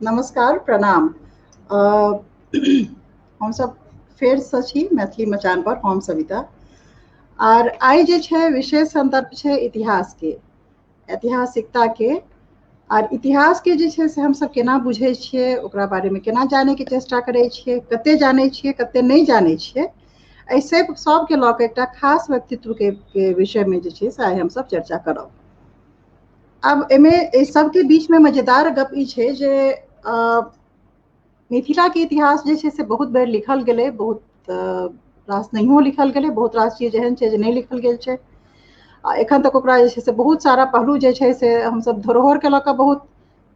नमस्कार, प्रणाम। हमसब फेरसँ छी मैथिली मचान पर, हम सविता। आर I जे छै विशेष संदर्भ छै इतिहासके, ऐतिहासिकताके। आर इतिहासके जे छै से हमसब केना बुझै छियै, ओकरा बारेमे केना जानैके चेष्टा करै छियै, कते जानै छियै, कते नहि जानै छियै, एहि सबके लऽ कऽ एकटा खास व्यक्तित्वके विषयमे जे छै से आइ हमसब चर्चा करब। आब एहिमे एहि सबके बीचमे मजेदार गप ई छै जे मिथिलाके इतिहास जे छै से बहुत बेर लिखल गेलै, बहुत रास नहियो लिखल गेलै, बहुत रास चीज एहन छै जे नहि लिखल गेल छै। आ एखन तक ओकरा जे छै से बहुत सारा पहलू जे छै से हमसब धरोहरके लऽ कऽ बहुत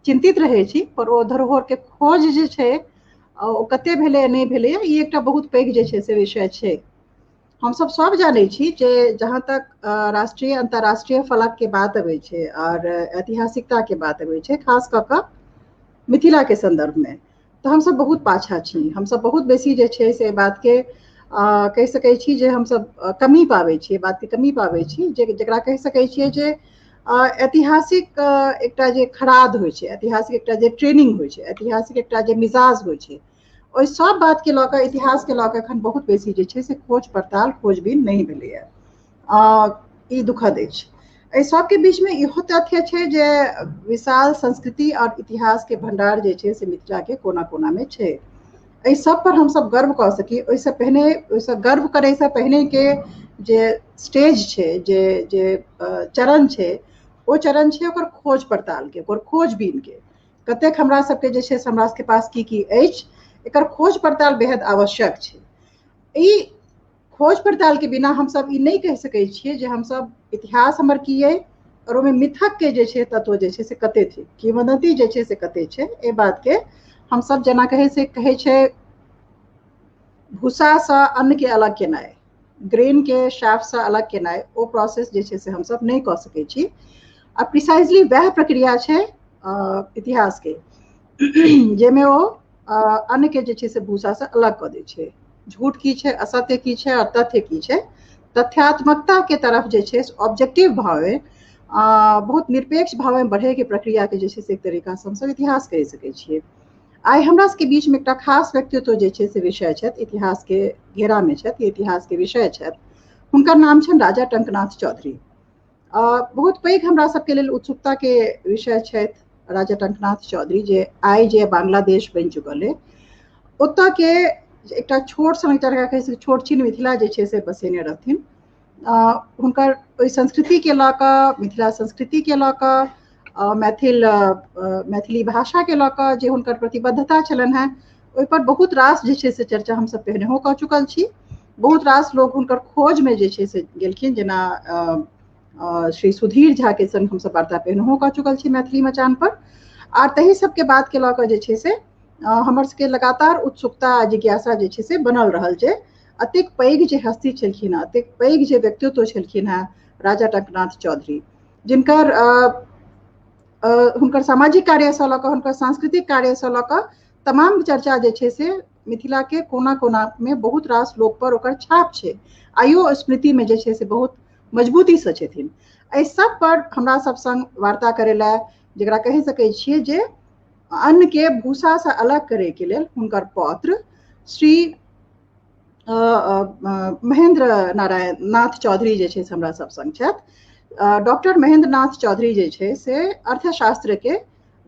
चिन्तित रहै छी, पर ओ धरोहरके खोज जे छै ओ कते भेलै नहि भेलै, ई एकटा बहुत पैघ जे छै से विषय छै। हमसब सब जानै छी जे जहाँ तक राष्ट्रीय अंतर्राष्ट्रीय फलक के बात अबै छै और ऐतिहासिकता के बात अबै छै, खास कऽ कऽ मिथिला के संदर्भ में, तऽ हमसब बहुत पाछा छी। हमसब बहुत बेसी जे छै से बात के कहि सकै छी जे हमसब कमी पाबै छी, बात के कमी पाबै छी, जे जकरा कहि सकै छियै जे ऐतिहासिक एकटा जे खराद होइ छै, ऐतिहासिक एकटा जे ट्रेनिंग होइ छै, ऐतिहासिक एकटा जे मिजाज होइ छै, ओहि सब बात के लऽ कऽ, इतिहास के लऽ कऽ एखन बहुत बेसी जे छै से खोज पड़ताल, खोजबीन नहि भेलैया। ई दुखद अछि। एहि सबके बीचमे इहो तथ्य छै जे विशाल संस्कृति और इतिहास के भंडार जे छै से मिथिला के कोना कोना में छै। एहि सब पर हमसब गर्व कऽ सकी, ओहिसँ पहिने, ओहिसँ गर्व करैसँ पहिने के जे स्टेज छै, जे जे चरण छै, ओ चरण छै ओकर खोज पड़ताल के, ओकर खोजबीन के। कतेक हमरा सबके जे छै से हमरा सबके पास की की अछि, एकर खोज पड़ताल बेहद आवश्यक छै। ई खोज पड़ताल के बिना हमसब ई नहि कहि सकै छियै जे हमसब इतिहास हमर की अइ और ओहिमे मिथक के जे छै तत्व जे छै से कते छै, किंवदंती जे छै से कते छै। एहि बात के हमसब जेना कहै से कहै छै भूसासँ अन्न के अलग केनाइ, ग्रेन के शाफसँ अलग केनाइ, ओ प्रोसेस जे छै से हमसब नहि कऽ सकै छी। आ प्रिसाइजली वएह प्रक्रिया छै इतिहास के, जाहिमे ओ अन्न के जे छै से भूसासँ अलग कऽ दै छै। झूठ की छै, असत्य की छै और तथ्य की छै। तथ्यात्मकता के तरफ जे छै से ऑब्जेक्टिव भावे, बहुत निरपेक्ष भावे बढ़े के प्रक्रिया के जे छै से एक तरीका से हमसब इतिहास कहि सकै छियै। आइ हमरा सबके बीच में एकटा खास व्यक्तित्व जे छै से विषय छथि, इतिहास के घेरा में छथि, इतिहास के विषय छथि। हुनकर नाम छनि राजा टंकनाथ चौधरी। बहुत पैघ हमरा सबके लेल उत्सुकता के विषय छथि राजा टंकनाथ चौधरी, जे आइ जे बांग्लादेश बनि चुकल अइ, ओतऽ के एकटा छोट सन एकटा छोट छिन मिथिला जे छै से बसेने रहथिन। हुनकर ओहि संस्कृति के लऽ कऽ, मिथिला संस्कृति के लऽ कऽ, मैथिल मैथिली भाषा के लऽ कऽ जे हुनकर प्रतिबद्धता छलनि हेँ, ओहिपर बहुत रास जे छै से चर्चा हमसब पहिनेहो कऽ चुकल छी। बहुत रास लोग हुनकर खोजमे जे छै से गेलखिन, जेना श्री सुधीर झा के संग हमसब वार्ता पहिनेहो कऽ चुकल छी मैथिली मचान पर। आर तही सबके बात के लऽ कऽ जे छै से हमर सबके लगातार उत्सुकता आ जिज्ञासा जे छै से बनल रहल जे अतेक पैघ जे हस्ती छलखिन हेँ, अतेक पैघ जे व्यक्तित्व छलखिन हेँ राजा टंकनाथ चौधरी, जिनकर हुनकर सामाजिक कार्यसँ लऽ कऽ हुनकर सांस्कृतिक कार्यसँ लऽ कऽ तमाम चर्चा जे छै से मिथिला के कोना कोना में बहुत रास लोक पर ओकर छाप छै, आइयो स्मृति में जे छै से बहुत मजबूतीसँ छथिन। एहि सब पर हमरा सब संग वार्ता करै लए, जकरा कहि सकै छियै जे अन्न के भूसासँ अलग करैके लेल हुनकर पौत्र श्री महेंद्र नारायण नाथ चौधरी जे छै से हमरा सब संग छथि। डॉक्टर महेंद्र नाथ चौधरी जे छै से अर्थशास्त्र के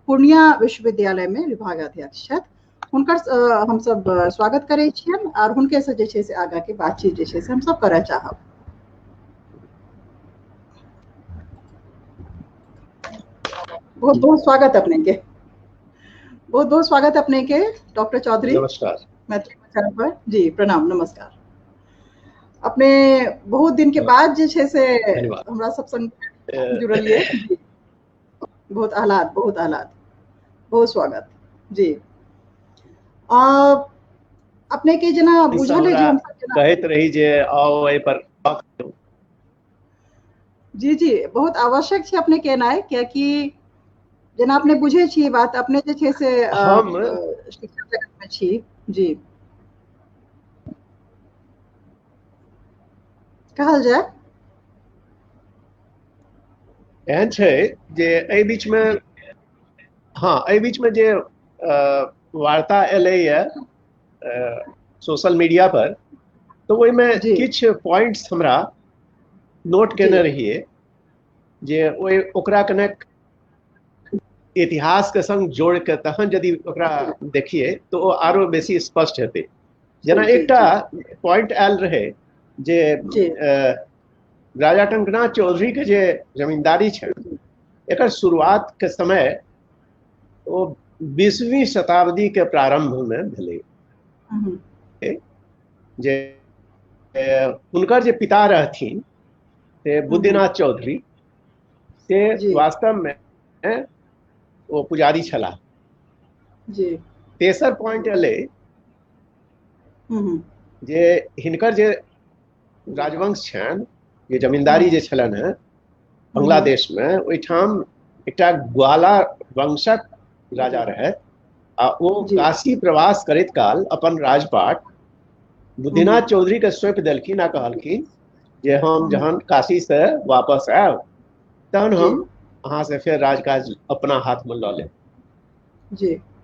पूर्णिया विश्वविद्यालय में विभागाध्यक्ष छथि। हुनकर हमसब स्वागत करै छियनि और हुनके से जे छै से आगाँ के बातचीत जे छै से हमसब करय चाहब। बहुत बहुत स्वागत अपने के, बहुत बहुत स्वागत अपने के डॉक्टर चौधरी। नमस्कार। मैथिली मचान पर जी प्रणाम, नमस्कार। अपने बहुत दिन के बाद जे छै से हमरा सब संग जुड़लियै, बहुत आह्लाद, बहुत आह्लाद, बहुत स्वागत जी। अपने के जेना बुझल है जे हम कहैत रही जे आओ एहि पर। जी जी, बहुत आवश्यक छै अपने के एनाइ, कियाकि जेना अपने बुझै छी बात, अपने जे छै से हम शिक्षा जगत में छी जी, कहल जाय। एहन छै जे एहि बीचमे, हँ एहि बीचमे जे वार्ता एलैए सोशल मीडिया पर, तऽ ओहिमे किछु पॉइंट्स हमरा नोट केने रहियै जे ओहि ओकरा कनेक इतिहासके संग जोड़ि कऽ तहन यदि ओकरा देखियै तऽ ओ आरो बेसी स्पष्ट हेतै। जेना एकटा पॉइंट आयल रहै जे राजा टंकनाथ चौधरी के जे जमींदारी छै एकर शुरुआत के समय ओ 20वीं शताब्दी के प्रारंभ में भेलै। जे हुनकर जे पिता रहथिन से बुद्धिनाथ चौधरी, से वास्तव में ओ पुजारी छलाह। तेसर पॉइंट एलै जे हिनकर जे राजवंश छनि, जे जमींदारी जे छलनि हेँ बांग्लादेश में, ओहिठाम एकटा ग्वाला वंशक राजा रहथि आ ओ काशी प्रवास करैत काल अपन राजपाट बुद्धिनाथ चौधरी के सौंपि देलखिन आ कहलखिन जे हम जहन काशी से वापस आयब तहन हम अहाँ से फेर राजकाज अपना हाथ में लऽ लेब।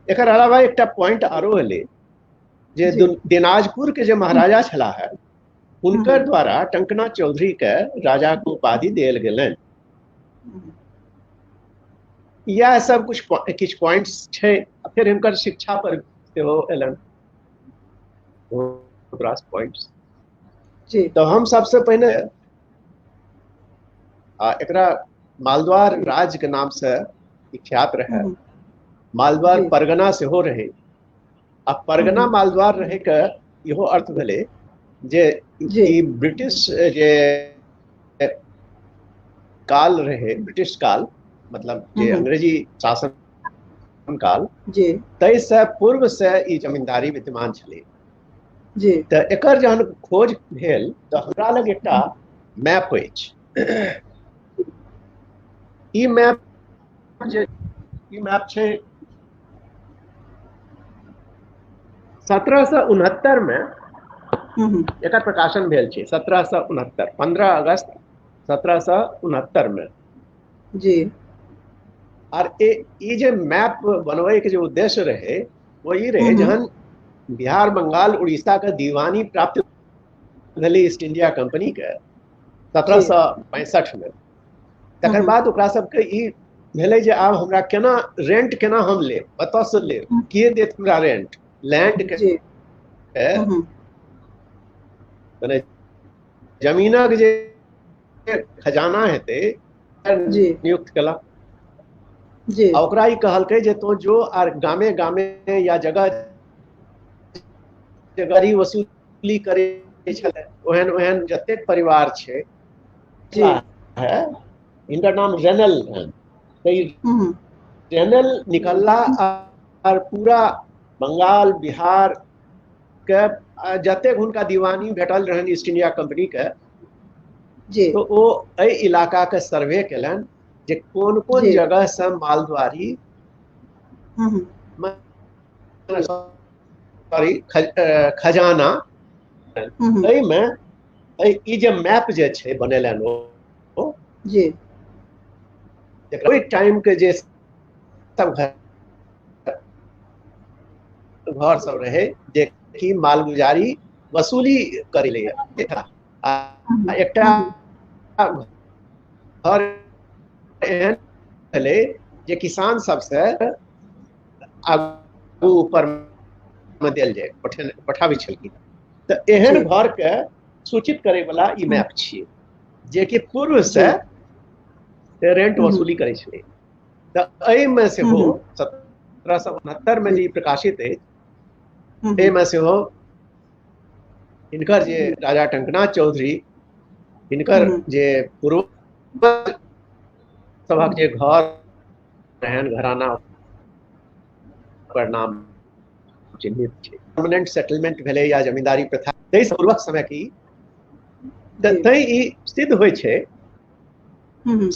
एकर अलावा एकटा पॉइंट आरो एलै जे दिनाजपुर के जे महाराजा छलाह है हुनकर द्वारा टंकनाथ चौधरी के राजा के उपाधि देल गेलनि। इएह सब कुछ किछु पॉइंट्स छै। फेर हिनकर शिक्षा पर सेहो एलनि बहुत रास पॉइंट्स। तऽ हम सबसे पहिने एकरा मालद्वार राज्य के नाम से ख्यात रहे, मालद्वार परगना सेहो रहे। आ परगना मालद्वार रहे के इहो अर्थ भेलै जे ई ब्रिटिश जे काल रहे, ब्रिटिश काल मतलब जे अंग्रेजी शासन काल, ताहिसँ पूर्व से ई जमींदारी विद्यमान छलै। तऽ एकर जहन खोज भेल तऽ हमरा लग एकटा मैप अछि। ई मैप जे ई मैप छै 1769 में एकर प्रकाशन भेल छै। 1769, 15 अगस्त 1769 में जी। आर ई जे मैप बनबै के जे उद्देश्य रहे वो ई रहे जहन बिहार, बंगाल, उड़ीसा के दीवानी प्राप्त भेलै ईस्ट इंडिया कंपनी के 1765 में, तकर बाद ओकरा सबके ई भेलै जे आब हमरा केना रेंट केना हम लेब, कतऽ से लेब, के देत हमरा रेंट, लैंड के मने जमीनक जे खजाना हेतै नियुक्त केलक। आ ओकरा ई कहलकै जे तो जो आर गामे गामे या जगह जगह वसूली करै छलै ओहन ओहन जतेक परिवार छै, हिनकर नाम रेनल रहनि। तऽ रेनल निकलला आर पूरा बंगाल, बिहार के जतेक हुनका दीवानी भेटल रहनि ईस्ट इंडिया कंपनी के, तो ओ एहि इलाका के सर्वे केलनि जे कोन कोन जगह से मालद्वारी सॉरी खजाना एहिमे ई जे मैप जे छै बनेलनि ओ जी ओहि टाइम के जे सब घर सब रहे जे कि मालगुजारी वसूली करै ले आ एकटा घर एहन भेलै जे किसान सबसे आगू ऊपर मे देल जाय, पठाबै छलखिन। तऽ एहन घर के सूचित करे वाला ई मैप छियै जे कि पूर्व से रेंट वसूली करै छलै। तऽ एहिमे सेहो 1769 में जे प्रकाशित अछि एहिमे सेहो हिनकर जे राजा टंकनाथ चौधरी, हिनकर जे पूर्वज सभक जे घर रहनि, घराना, ओकर नाम चिन्हित छै। परमानेंट सेटलमेंट भेलै या जमींदारी प्रथा ताहि पूर्वक समय की, तैं ई सिद्ध होइ छै,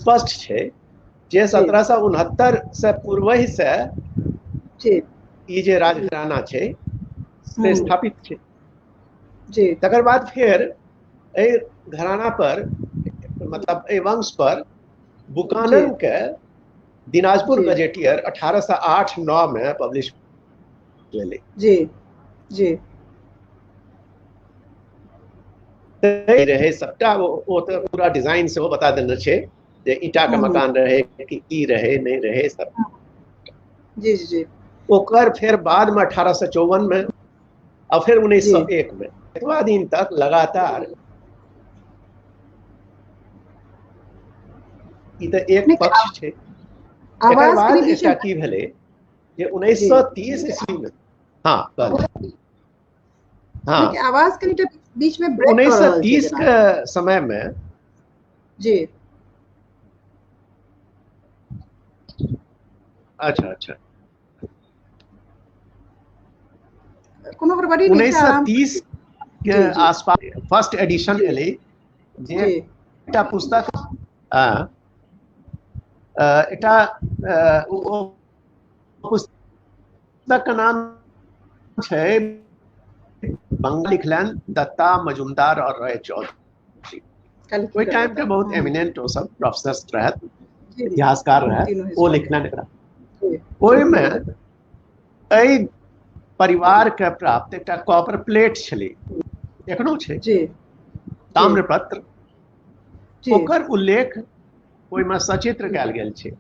स्पष्ट छै जे 1769 से पूर्वहि से ई जे राजघराना छै से स्थापित छै। तकर बाद फेर एहि घराना पर मतलब एहि वंश पर बुकानन के दिनाजपुर गजेटियर 1808-9 में पब्लिश भेलै। जी जी। रहै सबटा ओ तऽ पूरा डिजाइन सेहो बता देने छै जे ईंटा के मकान रहै कि की रहै नहि रहै सब। जी जी। ओकर फेर बाद में 1854 में और फिर 1901 में एतबा दिन तक लगातार ई तऽ एक पक्ष छै। एकर बाद एकटा की भेलै जे 1930 ईस्वी में, हाँ हाँ, आवाज कनिटा बीच में ब्रेक 1930 के समय में जी। अच्छा अच्छा, कोनो गड़बड़ी नहीं। 1930 के आसपास फर्स्ट एडिशन एलै जे एकटा पुस्तक एकटा पुस्तक के नाम छै बंगला लिखलनि दत्ता मजुमदार और रॉय चौधरी। ओहि टाइम के बहुत एमिनेंट ओ सब प्रोफेसर रहत, इतिहासकार रहत, ओ लिखलनि एकरा। ओहिमे एहि परिवार के प्राप्त एकटा कॉपर प्लेट छलै, एखनो छै, ताम्रपत्र, ओकर उल्लेख ओहिमे सचित्र कयल गेल छै।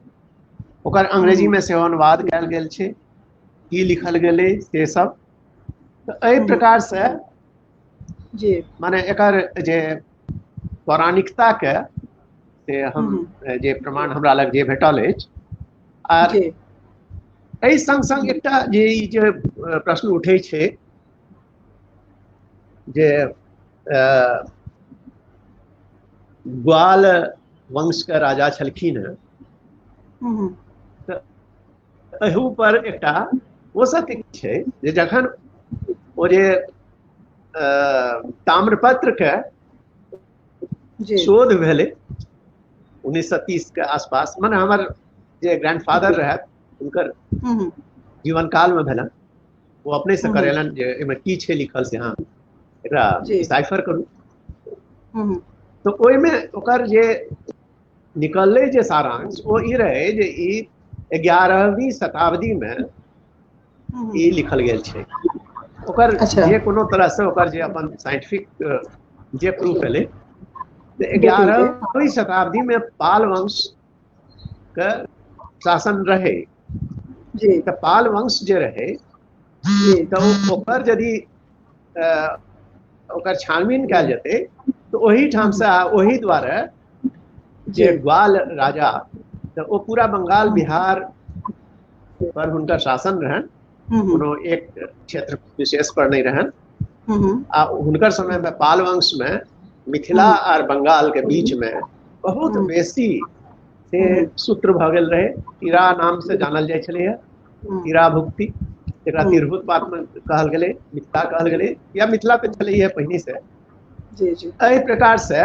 ओकर अंग्रेजी में सेहो अनुवाद कयल गेल छै, की लिखल गेलै से सब। तऽ एहि प्रकार से जी माने एकर जे पौराणिकता के से हम जे प्रमाण हमरा लग जे भेटल अछि। आर एहि संग संग एकटा जे ई जे प्रश्न उठै छै जे ग्वाल वंश के राजा छलखिन हेँ, तऽ एहू पर एकटा ओ सत्य छै जे जखन ओ जे ताम्रपत्र के शोध भेलै 1930 के आसपास, माने हमर जे ग्रैंडफादर रहथि हुनकर जीवन काल में भेलनि, वो अपने से करेलनि जे एहिमे की छै लिखल से अहाँ एकरा डिसाइफर करू। तो ओहिमे ओकर जे निकललै जे सारांश ओ ई रहै जे ई 11वीं शताब्दी में ई लिखल गेल छै। ओकर जे कोनो तरह से ओकर जे अपन साइंटिफिक जे प्रूफ एलै तऽ 11वीं शताब्दी में पाल वंश के शासन रहे। तऽ पाल वंश जे रहे तऽ ओकर यदि ओकर छानबीन कयल जेतै तऽ ओहिठाम से ओहि द्वारे जे ग्वाल राजा तऽ ओ पूरा बंगाल बिहार पर हुनकर शासन रहनि, कोनो एक क्षेत्र विशेष पर नहीं रहनि। आ हुनकर समय में पाल वंश में मिथिला और बंगाल के बीच में बहुत बेसी से सूत्र भऽ गेल रहे। तीरा नाम से जानल जाइ छलैया, तीरा भुक्ति, एकरा तिरहुत बात में कहल गेलै, मिथिला कहल गेलै, या मिथिला तऽ छलैया पहिने से। एहि प्रकार से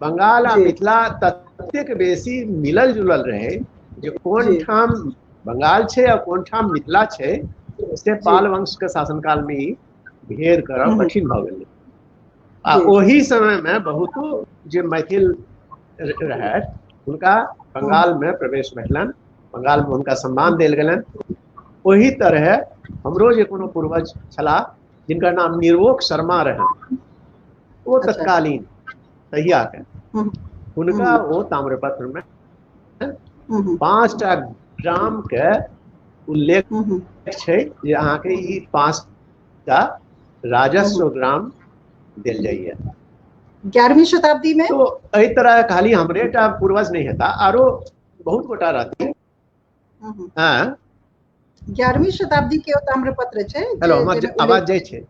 बंगाल आ मिथिला ततेक बेसी मिलल जुलल रहे जे कोन ठाम बंगाल छै आ कोन ठाम मिथिला छै से पाल वंश के शासनकाल में ई भेद करब कठिन भऽ गेलै। आ ओहि समय में बहुतो जे मैथिल रहथि हुनका बंगाल में प्रवेश भेटलनि, बंगाल में हुनका सम्मान देल गेलनि। ओहि तरह हमरो जे कोनो पूर्वज छलाह जिनकर नाम निर्वोक शर्मा रहनि, ओ तत्कालीन तहिया के हुनका ओ ताम्रपत्र में 5टा ग्राम के उल्लेख छै जे अहाँके ई 5टा राजस्व ग्राम देल जाइए 11वीं शताब्दी में। तो एहि तरह खाली हमरे टा पूर्वज नहीं हेता, आरो बहुत गोटा रहती। हाँ, 11वीं शताब्दी के ताम्रपत्र छै। हेलो, हमर आवाज जाइ छै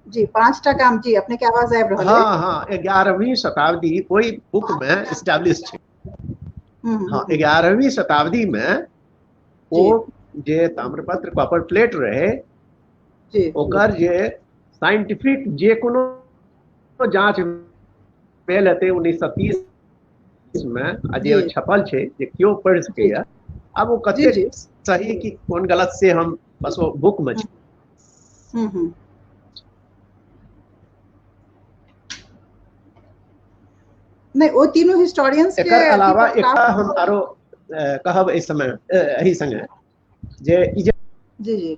जी? 5टा काम जी, अपने के आवाज आबि रहल है। हाँ हाँ, 11वीं शताब्दी कोई बुक में एस्टैब्लिश छै। हाँ, 11वीं शताब्दी में ओ जे ताम्रपत्र कॉपर प्लेट रहे ओकर जे साइंटिफिक जे कोनो जांच भेल हेतै 1930 में आ जे छपल छै जे केओ पढ़ि सकैया, आब ओ कतेक सही कि कोन गलत से हम बस ओ बुक में छै। नहीं, वो तीनों हिस्टोरियंस के एकर अलावा एकटा हम आरो कहब एहि समय एहि संगे जे जी जी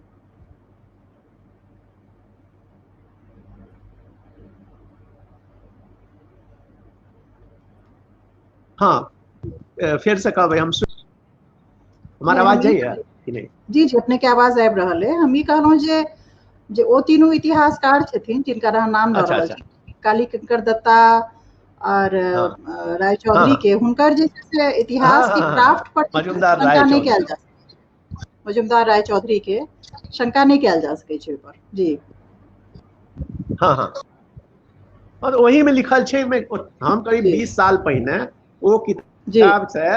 हाँ, फेर से कहबै हम, हमर आवाज जाइए कि नहि? जी जी, अपने के आवाज आबि रहल है। हम ई कहलहुँ जे जे ओ तीनू इतिहासकार छथिन जिनकर अहाँ नाम लऽ रहल छी, कालीकिंकर दत्ता और राय चौधरी के, हुनकर जे छै से इतिहास के क्राफ्ट पर शंका नहि कयल जा सकै छै। मजुमदार राय चौधरी के शंका नहि कयल जा सकै छै ओहिपर। जी हाँ हाँ, और ओही में लिखल छै, हम करीब 20 साल पहिने ओ किताब से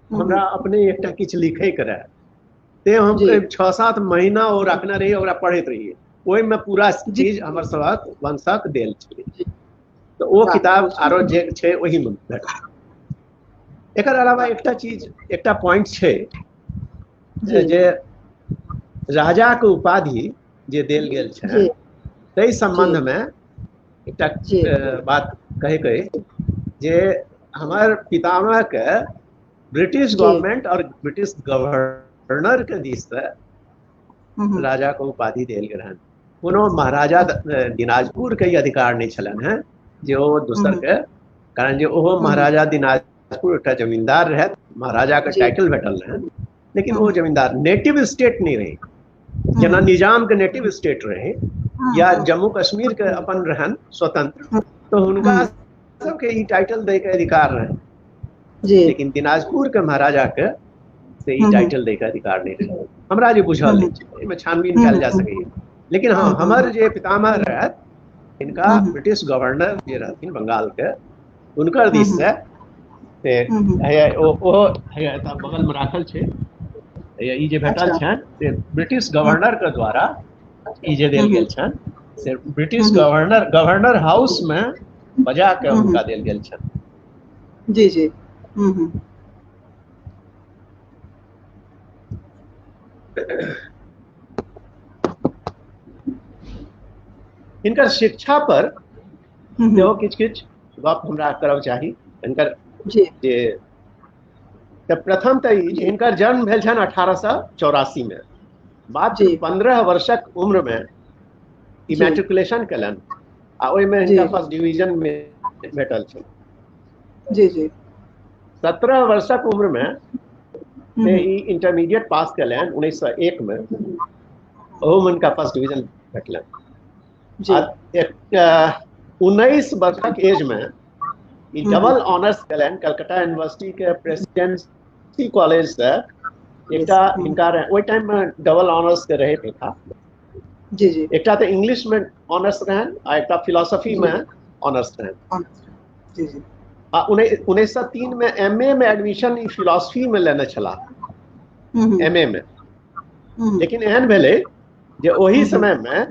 हमरा अपने एकटा किछु लिखे के रहे, ते हम करीब 6-7 महीना ओ रखने रहियै, ओकरा पढ़ैत रहियै। ओहिमे पूरा चीज हमर सभक वंशक देल छलै, तऽ ओ किताब आरो जे छै ओहिमे भेटल। एकर अलावा एकटा चीज, एकटा पॉइंट छै जे राजाके उपाधि जे देल गेल छै ताहि सम्बन्धमे एकटा बात कहैके जे हमर पितामहके ब्रिटिश गवर्नमेंट और ब्रिटिश गवर्नर के दिस से राजा को उपाधि देल गेल रहनि। कोनो महाराजा दिनाजपुर के अधिकार नहीं छलनि हेँ जे ओ दोसर के, कारण जे ओहो महाराजा दिनाजपुर एकटा जमींदार रहथि, महाराजा के टाइटल भेटल रहनि, लेकिन ओ जमींदार नेटिव स्टेट नहीं रहे, जेना निजाम के नेटिव स्टेट रहे या जम्मू कश्मीर के अपन रहन स्वतंत्र, तो हुनका सबके ई टाइटल दै के अधिकार रहे, लेकिन दिनाजपुर के महाराजा के से ई टाइटल दै के अधिकार नहीं रहे। हमरा जे बुझल एहिमे छानबीन कयल जा सकैए, लेकिन हाँ, हमर जे पितामह रहथि हिनका ब्रिटिश गवर्नर जे रहथिन बंगाल के, हुनकर दिस से ओहो बगल में राखल छै, ई जे भेटल छनि से ब्रिटिश गवर्नर के द्वारा ई जे देल गेल छनि से ब्रिटिश गवर्नर हाउस में बजा के हुनका देल गेल छनि। जी जी। हिनकर शिक्षा पर सेहो किछु किछु गप हमरा करब चाही। हिनकर जे तऽ प्रथम तऽ ई हिनकर जन्म भेल छनि 1884 में, मात्र 15 वर्षक उम्र में ई मैट्रिकुलेशन केलनि आ ओहिमे हिनका फर्स्ट डिवीजन में भेटल छनि। जी जी। 17 वर्षक उम्र में ई इंटरमीडिएट पास केलनि 1901 में, ओहोमे हिनका फर्स्ट डिवीजन भेटलनि। 19 वर्षक एज में ई डबल ऑनर्स केलनि कलकत्ता यूनिवर्सिटी के प्रेसिडेंसी कॉलेज से, एकटा हिनका ओहि टाइम में डबल ऑनर्स के रहे प्रथा। जी जी। एकटा तऽ इंग्लिश में ऑनर्स रहनि आ एकटा फिलोसफी में ऑनर्स रहनि। जी जी। आ 1903 में एम ए में एडमिशन ई फिलोसफी में लेने छलाह, एम ए में, लेकिन एहन भेलै जे ओही समय में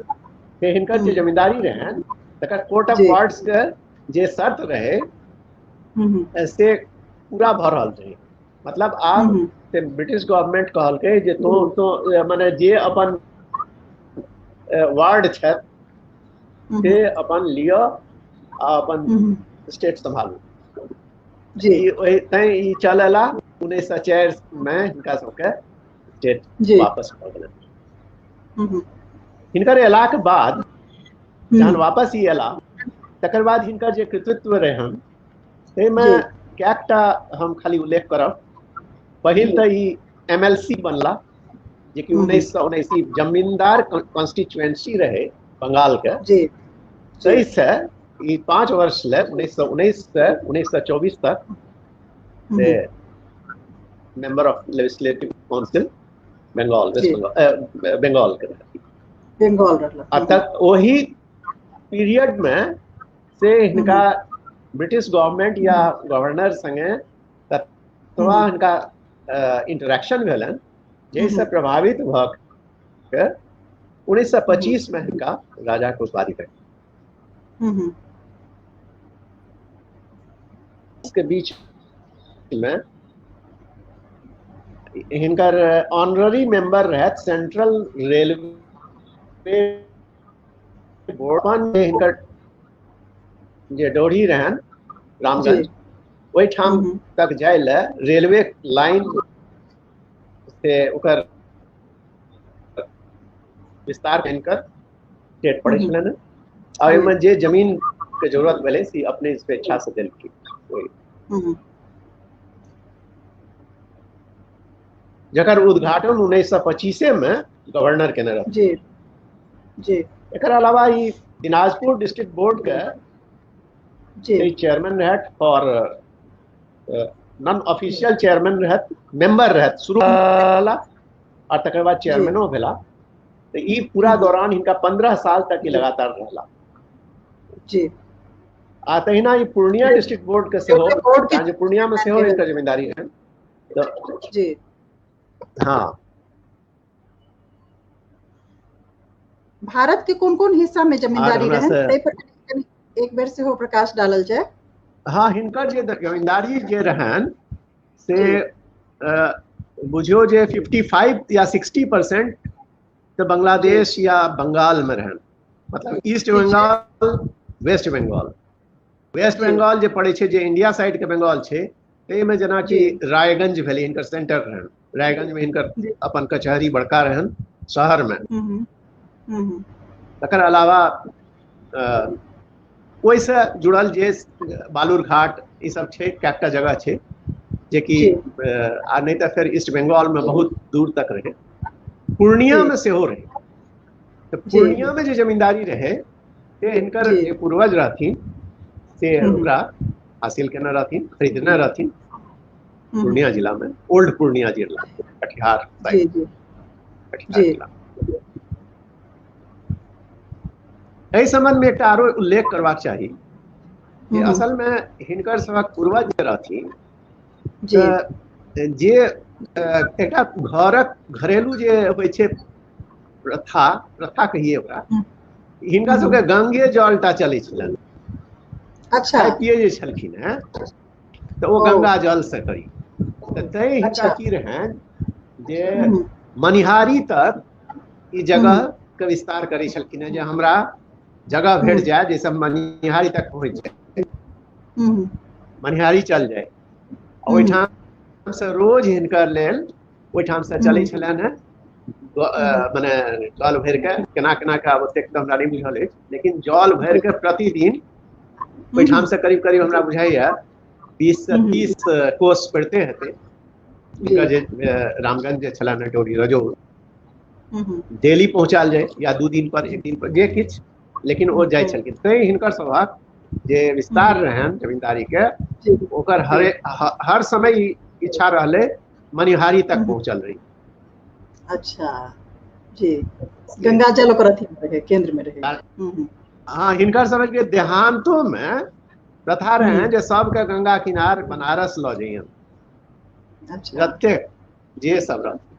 हिनकर जे जमींदारी रहनि तकर कोर्ट ऑफ वार्ड्स के जे शर्त रहे से पूरा भऽ रहल रहे। मतलब आब से ब्रिटिश गवर्नमेंट कहलकै जे तो माने जे अपन वार्ड छथि से अपन लिअ आ अपन स्टेट सम्भालू। जी। तैं ई चल अयला 1904 में हिनका सबके स्टेट वापस भऽ गेलनि। हिनकर अयलाके बाद जहन वापस ई अयला तकर बाद हिनकर जे कृतित्व रहनि ताहिमे कएकटा हम खाली उल्लेख करब। पहिल तऽ ई MLC बनला जे कि 1979 जमींदार कॉन्स्टिट्यूएंसी रहे बंगाल के, ताहिसँ ई 5 वर्ष ले 1919 से 1924 तक से member of legislative council Bengal, West Bengal, Bengal के बंगाल। आ तक ओही पीरियड में से हिनका ब्रिटिश गवर्नमेंट या गवर्नर संगे ततबा हिनका इंटरेक्शन भेलनि जाहिसँ प्रभावित भऽ के 1925 में हिनका राजा के उपाधि भेटल। के बीच में हिनकर ऑनररी मेंबर रहत सेंट्रल रेलवे बोर्ड में, हिनकर जे डोरी रहन रामगंज ओहिठाम तक जाय ले रेलवे लाइन से ओकर विस्तार हिनकर स्टेट पड़ै छलनि आ ओहिमे जे जमीन के जरूरत भेलै से अपने स्वेच्छा से देलखिन। जकर उद्घाटन 1925 में गवर्नर केने रहथिन। जी जी। एकर अलावा ई दिनाजपुर डिस्ट्रिक्ट बोर्ड के जी चेयरमैन रहत और नॉन ऑफिशियल चेयरमैन रहत, मेंबर रहत शुरू और तकर बाद चेयरमैनो भेला। तो ई पूरा दौरान हिनका 15 साल तक ई लगातार रहला। जी। आ तहिना ई पूर्णिया डिस्ट्रिक्ट बोर्ड के सेहो, पूर्णिया में सेहो हिनकर जिम्मेदारी है। तो जी हाँ। भारत के कौन कौन हिस्सा में जमींदारी रहन पर एक बेर सेहो प्रकाश डालल जाए। हाँ, हिनकर जे जमींदारी जे रहन से बुझियो जे 55 या 60% तो बांग्लादेश या बंगाल में रहन, मतलब East Bengal, West Bengal. West Bengal जे पड़े छै, जे इंडिया साइड के बंगाल छै, ताहिमे जेनाकि रायगंज भेलै हिनकर सेंटर रहन। रायगंज में हिनकर अपन कचहरी बड़का रहन शहर में। तकर अलावा ओहिसँ जुड़ल जे बालूरघाट ई सब छै, कएकटा जगह छै जेकि आ नहि तऽ फेर ईस्ट बंगाल में बहुत दूर तक रहे। पूर्णिया में सेहो रहे। तऽ पूर्णिया में जे जमींदारी रहे से हिनकर जे पूर्वज रहथिन से ओकरा हासिल केने रहथिन, खरीदने रहथिन पूर्णिया जिला में, ओल्ड पूर्णिया जिला, कटिहार कटिहार जिला। एहि संबंध में एकटा आरो उल्लेख करबाक चाही जे असल में हिनकर सभक पूर्वज जे रहथिन जे एकटा घरक घरेलू जे होइ छै प्रथा, प्रथा कहिए ओकरा, हिनका सबके गंगे जल टा चलै छलनि। अच्छा। पिए जे छलखिन हैं तऽ ओ गंगा जल से करी। तऽ तैं हिनका की रहनि जे मनिहारी तक ई जगह के विस्तार करै छलखिन हैं, जे हमरा जगह भेट जाय जाहिसँ मनिहारी तक पहुँच जाय, मनिहारी चल जाय। ओहिठाम से रोज हिनकर लेल ओहिठाम से चलै छलनि हेँ, मने जल भरि के, केना केना के आब ओतेक तऽ हमरा नहि बुझल अछि, लेकिन जल भरि के प्रतिदिन ओहिठाम से करीब करीब हमरा बुझाइया 20 से 30 कोस पड़िते हेतै हिनकर जे रामगंज जे छलनि हेँ डोरी रजौर, डेली पहुँचायल जाय या 2 दिन पर 1 दिन पर जे किछु, लेकिन ओ जाइ छलखिन। तैं हिनकर सभक जे विस्तार रहनि जमींदारी के ओकर हर समय इच्छा रहलै मनिहारी तक पहुँचल रही। अच्छा जी। गंगा जल ओकर अथी में रहे, केंद्र में रहे। हाँ, हिनकर सबके देहांतो में प्रथा रहे जे सबके गंगा किनार बनारस लऽ जइयन। अच्छा। जतेक जे सब रहथिन,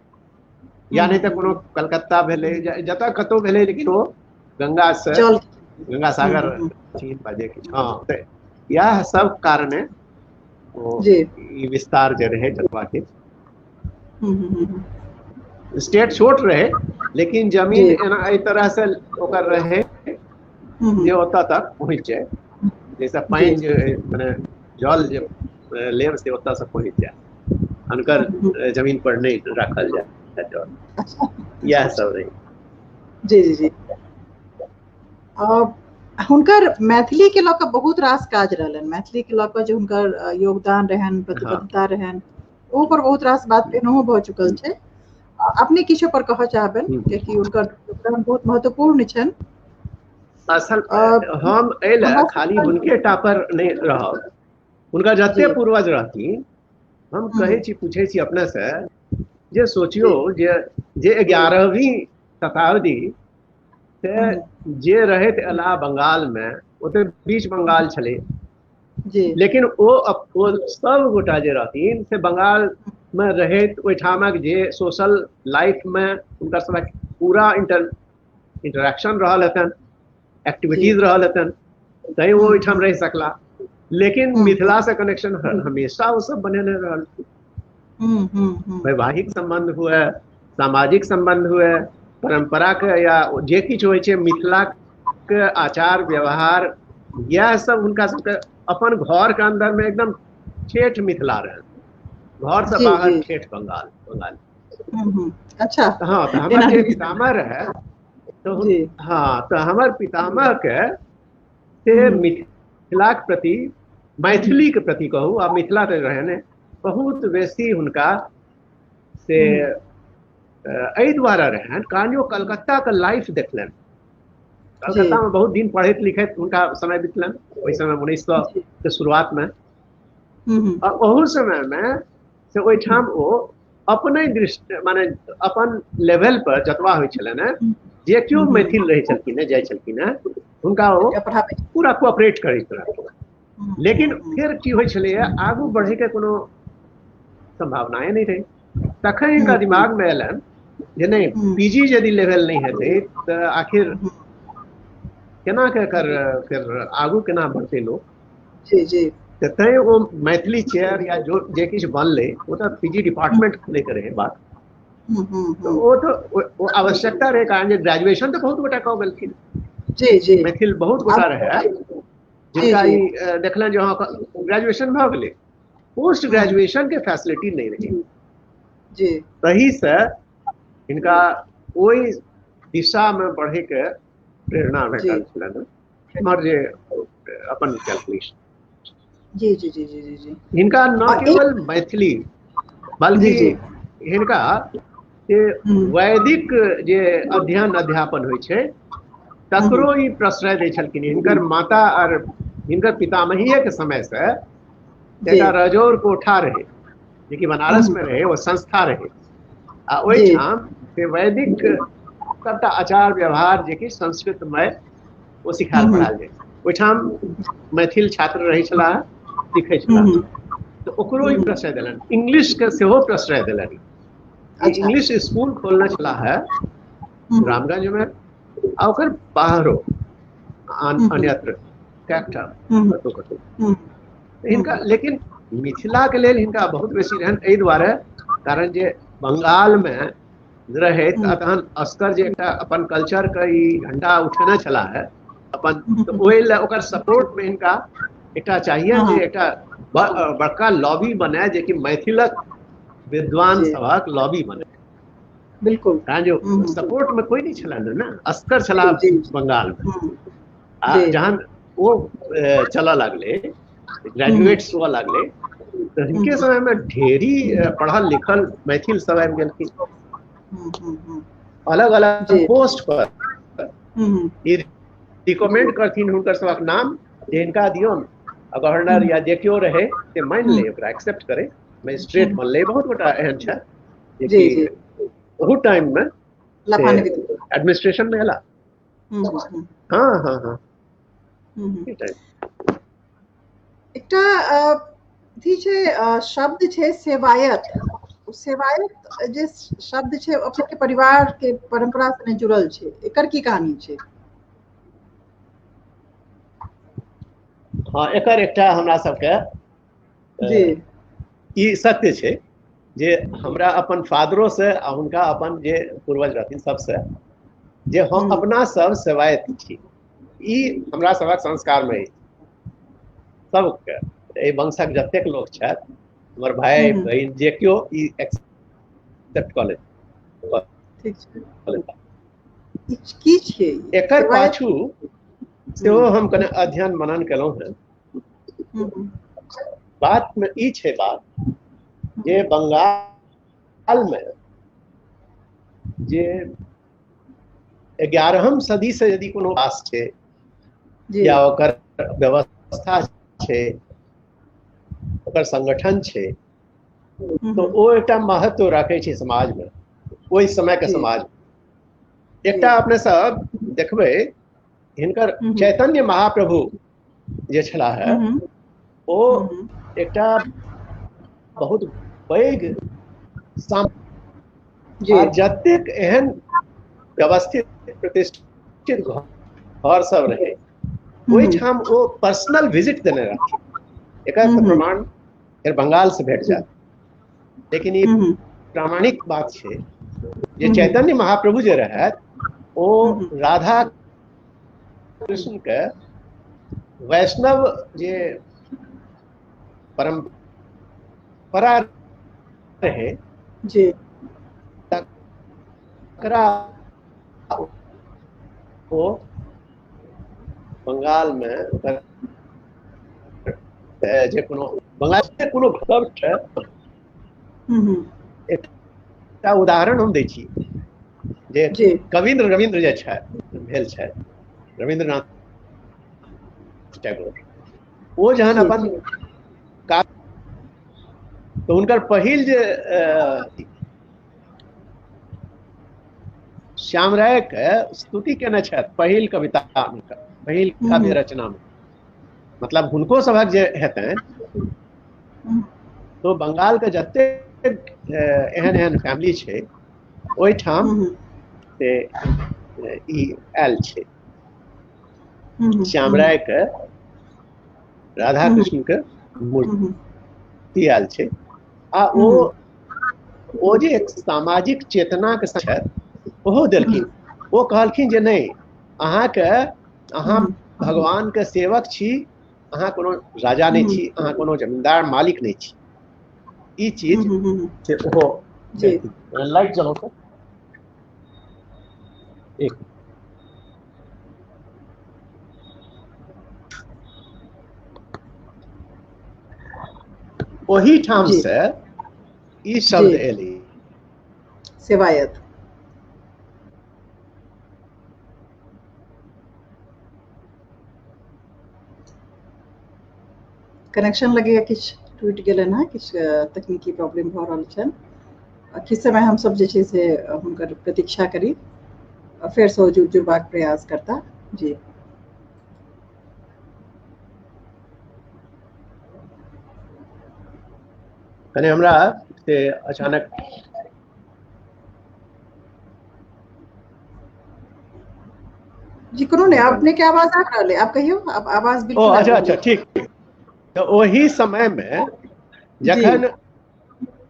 या नहि तऽ कोनो कलकत्ता भेलै, जतऽ कतहु भेलै, लेकिन ओ गंगा से गंगा सागर जे किछु। हाँ, तऽ इएह सब कारणे ओ ई विस्तार जे रहे जतबा के स्टेट छोट रहे, लेकिन जमीन एना एहि तरह से ओकर रहे जे ओतऽ तक पहुँच जाय, जैसे पानि जे मने जल जे लेब से ओतऽ से पहुँच जाय, हुनकर जमीन पर नहि राखल जाय जल, इएह सब रहे। जी जी जी। हुनकर मैथिली के लऽ कऽ बहुत रास काज रहलनि, मैथिली के लऽ कऽ जे हुनकर योगदान रहनि, प्रतिबद्धता रहनि, ओहो पर बहुत रास बात एनाहो भऽ चुकल छै। अपने किछो पर कहऽ चाहबनि, कियाकि हुनकर योगदान बहुत महत्वपूर्ण छनि। असल हम एहि लए खाली हुनके टा पर नहि रहब, हुनका जते पूर्वज रहथिन, हम कहै छी, पूछै छी अपने से जे सोचियो जे जे 11वीं शताब्दी से जे रहैत अला बंगाल में, ओते बीच बंगाल छलै, लेकिन ओ सब गोटा जे रहथिन से बंगाल में रहैत ओहिठामक जे सोशल लाइफ में हुनकर सबक पूरा इंटरेक्शन रहल हेतनि, एक्टिविटीज रहल हेतनि, तैं ओ ओहिठाम रहि सकला। लेकिन मिथिला से कनेक्शन हमेशा ओ सब बनेने रहल। वैवाहिक संबंध हुए, सामाजिक संबंध हुए, परंपरा के या जे किछु होइ छै मिथिला के आचार व्यवहार, यह सब हुनका सबके अपन घर के अंदर में एकदम ठेठ मिथिला रहल, घर से बाहर ठेठ बंगाल बंगाल। अच्छा। हाँ, तो हमर जे पितामह रहे तो हाँ, तो हमर पितामह के से मिथिला के प्रति, मैथिली के प्रति कहू आ मिथिला के रहे ने बहुत बेसी हुनका से एहि दुआरे रहनि कारण ओ कलकत्ताके लाइफ देखलनि। कलकत्तामे बहुत दिन पढ़ैत लिखैत हुनका समय बितलनि ओहि समय 1900 के शुरुआतमे। आ ओहू समयमे से ओहिठाम ओ अपने दृष्टि माने अपन लेवल पर जतबा होइ छलनि हेँ, जे केओ मैथिल रहै छलखिन हेँ, जाइ छलखिन हेँ, हुनका ओ पूरा कोऑपरेट करैत रहथिन। लेकिन फेर की होइ छलैए, आगू बढ़ैके कोनो सम्भावनाए नहि रहै। तखन हिनका दिमागमे एलनि जे नहि, पीजी यदि लेवल नहि हेतै तऽ आखिर केना के एकर फेर आगू केना बढ़तै लोक। जी जी। तऽ तैँ ओ मैथिली चेयर या जो जे किछु बनलै ओ तऽ पीजी डिपार्टमेंट खोलैके रहै बात। तऽ ओ तऽ ओ आवश्यकता रहै, कारण जे ग्रेजुएशन तऽ बहुत गोटा कऽ गेलखिन। जी जी। मैथिल बहुत गोटा रहै जिनका ई देखलनि जे हँ ग्रेजुएशन भऽ गेलै, पोस्ट ग्रेजुएशन के फैसिलिटी नहि रहै। जी। तहीसँ हिनका ओहि दिशामे बढ़ैके प्रेरणा भेटल छलनि हमर जे अपन कैलकुलेशन। जी जी जी जी जी। हिनका न केवल मैथिली बल्कि हिनका वैदिक जे अध्ययन अध्यापन होइ छै तकरो ई प्रश्रय दै छलखिन। हिनकर माता और हिनकर पितामहीए के समय से एकटा रजौर कोठा रहे जेकि बनारस में रहे, वो संस्था रहे, आ ओहिठाम से वैदिक सबटा आचार व्यवहार जेकि संस्कृतमय ओ सिखायल पढ़ायल जाइ। ओहिठाम मैथिल छात्र रहै छलाह, सिखै छलाह, तऽ ओकरो ई प्रश्रय देलनि। इंग्लिश के सेहो प्रश्रय देलनि। इंग्लिश स्कूल खोलने छलाह है रामगंज में आ ओकर बाहरो अन्यत्र कएकटा कतहु कतहु हिनका। लेकिन मिथिला के लेल हिनका बहुत बेसी रहनि एहि दुआरे कारण जे बंगाल में रहैत तहन अस्कर जे एकटा अपन कल्चर के ई झंडा उठेने छलाह है अपन, तऽ ओहि लए ओकर सपोर्ट में हिनका एकटा चाहिए जे एकटा बड़का लॉबी बने जेकि मैथिलक विद्वान सभक लॉबी बने। बिल्कुल। कारण जो सपोर्ट में कोई नहीं छलनि ने, अस्कर छला बंगाल में। आ जहन ओ चलऽ लगलै, ग्रेजुएट्स हुअ लगलै, तऽ हिनके समय में ढेरी पढ़ल लिखल मैथिल सब आबि गेलखिन अलग अलग पोस्ट पर। रिकमेंड करथिन हुनकर सबक नाम जे हिनका दियौन, गवर्नर या जे केओ रहे से मानि ले, ओकरा एक्सेप्ट करे, मजिस्ट्रेट बनलै। बहुत गोटा एहन छै जे बहुत टाइम में एडमिनिस्ट्रेशन में एला। हाँ हाँ हाँ। एकटा अथी छै शब्द छै सेवायत। सेवायत जे शब्द छै अपने के परिवार के परंपरा से जुड़ल छै, एकर की कहानी छै? हाँ, एकर एकटा हमरा सबके जी ई सत्य छै जे हमरा अपन फादरो से आ हुनका अपन जे पूर्वज रहथिन सबसे जे हम अपना सब सेवायत छी, ई हमरा सबक संस्कार में अछि सबके। एहि वंशक जतेक लोक छथि, हमर भाई बहिन जे केओ ई एक्सेप्ट कऽ लेत। की छियै एकर पाछू सेहो हम कने अध्ययन मनन केलहुँ हेँ। बात में ई छै बात जे बंगाल में जे 11वीं सदी से यदि कोनो वास छै या ओकर व्यवस्था छै, ओकर संगठन छै, तो ओ एकटा महत्व राखै छै समाज में, ओहि समय के समाज में। एकटा अपने सब देखबै हिनकर चैतन्य महाप्रभु जे छलाह है ओ एकटा बहुत पैघ जतेक एहन व्यवस्थित प्रतिष्ठित घर सब रहे ओहिठाम ओ पर्सनल विजिट देने रहथिन। एकर प्रमाण फेर बंगाल से भेट जायत, लेकिन ई प्रामाणिक बात छै जे चैतन्य महाप्रभु जे रहथि ओ राधा कृष्ण के वैष्णव जे परंपरा रहे जी तकरा ओ बंगाल में जे कोनो बंगाल के कोनो घर छै एकटा उदाहरण हम दै छी जे कवीन्द्र रविन्द्र जे छथि, भेल छथि रविन्द्रनाथ टैगोर, ओ जहन अपन तऽ हुनकर पहिल जे श्याम राय के स्तुति केने छथि पहिल कविता हुनकर, पहिल काव्य रचना में, मतलब हुनको सभक जे हेतनि तो बंगाल के जते एहन एहन फैमिली छै ओहिठाम से ई आयल छै श्याम राय के राधा कृष्ण के मूर्ति आयल छै। आ ओ जे एक सामाजिक चेतना के छथि ओहो देलखिन। ओ कहलखिन जे नहि, अहाँके अहाँ भगवान के सेवक छी, अहाँ कोनो राजा नहि छी, अहाँ कोनो जमींदार मालिक नहि छी। ई चीज से ओहो लाइट जलाउ तऽ एक ओहि ठाम से ई शब्द एलै सेवायत। कनेक्शन लगैया किछु टूटि गेलनि हँ, किछु तकनीकी प्रॉब्लम भऽ रहल छनि। किछु समय हमसब जे छै से हुनकर प्रतीक्षा करी, फेरसँ ओ जुड़बाक प्रयास करता। जी कने हमरा से अचानक जी कोनो नहि, अपने के आवाज आबि रहल है, आप कहियौ, आप आवाज बिल्कुल। ओ अच्छा अच्छा ठीक। तऽ ओहि समय मे जखन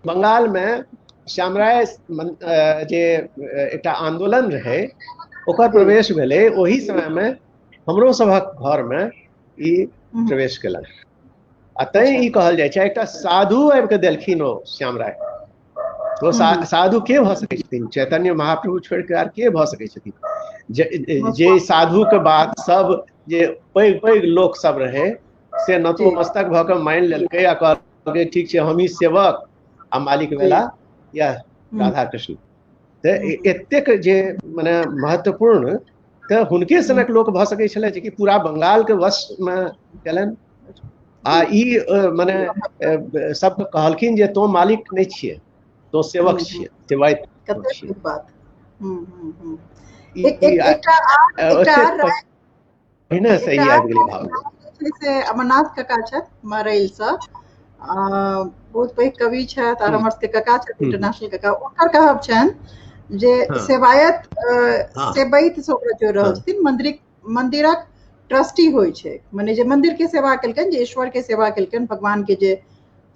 बंगाल मे श्यामराय जे एकटा आंदोलन रहै ओकर प्रवेश भेलै, ओहि समय मे हमरो सभक घर मे ई प्रवेश केलक। आ तैं ई कहल जाइ छै एकटा साधु आबि कऽ देलखिन ओ श्यामराय। तो साधु के भऽ सकै छथिन? चैतन्य महाप्रभु छोड़ि कऽ आर के भऽ सकै छथिन? जे साधु के बात सब जे पैघ पैघ लोक सब रहे से नतमस्तक भऽ कऽ मानि लेलकै आ कहलकै ठीक छै हमही सेवक आ मालिक भेला या राधा कृष्ण। तऽ एतेक जे मने महत्वपूर्ण तऽ हुनके सनक लोक भऽ सकै छलै जेकि पूरा बंगाल के वश मे केलनि। आ ई मने सबके कहलखिन जे तों मालिक नहि छियै, तों सेवक छियै, सेवायत छियै। बात पहिने से ही आबि गेलै भाव। से अमरनाथ काका छथि मरैलसँ, बहुत पैघ कवि छथि आर हमर सबके काका छथि, इंटरनेशनल काका। ओकर कहब छनि जे सेवायत सेबैत से ओकरा जोड़ि रहल छथिन, मंदिरक ट्रस्टी होइ छै, मने जे मंदिर के सेवा केलकनि, जे ईश्वर के सेवा केलकनि, भगवान के जे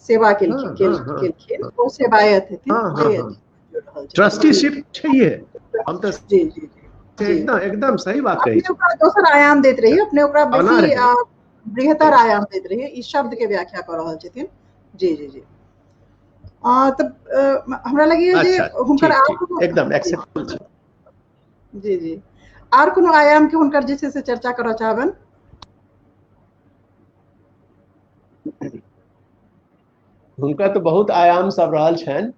सेवा केलखिन ओ सेवायत हेथिन। ट्रस्टीशिप छैहे। हम तऽ जी जी एकदम एकदम सही बात कहै छी। ओकरा दोसर आयाम दैत रही, अपने ओकरा बेसी बृहतर आयाम दैत रही, ई शब्द के व्याख्या कऽ रहल छथिन। जी जी जी। तऽ हमरा लगैया जे हुनकर एकदम एक्सेप्टेबल छै। जी जी आर कोनो आयाम के हुनकर जे छै से चर्चा करऽ चाहबनि? हुनकर तऽ बहुत आयाम सब रहल छनि।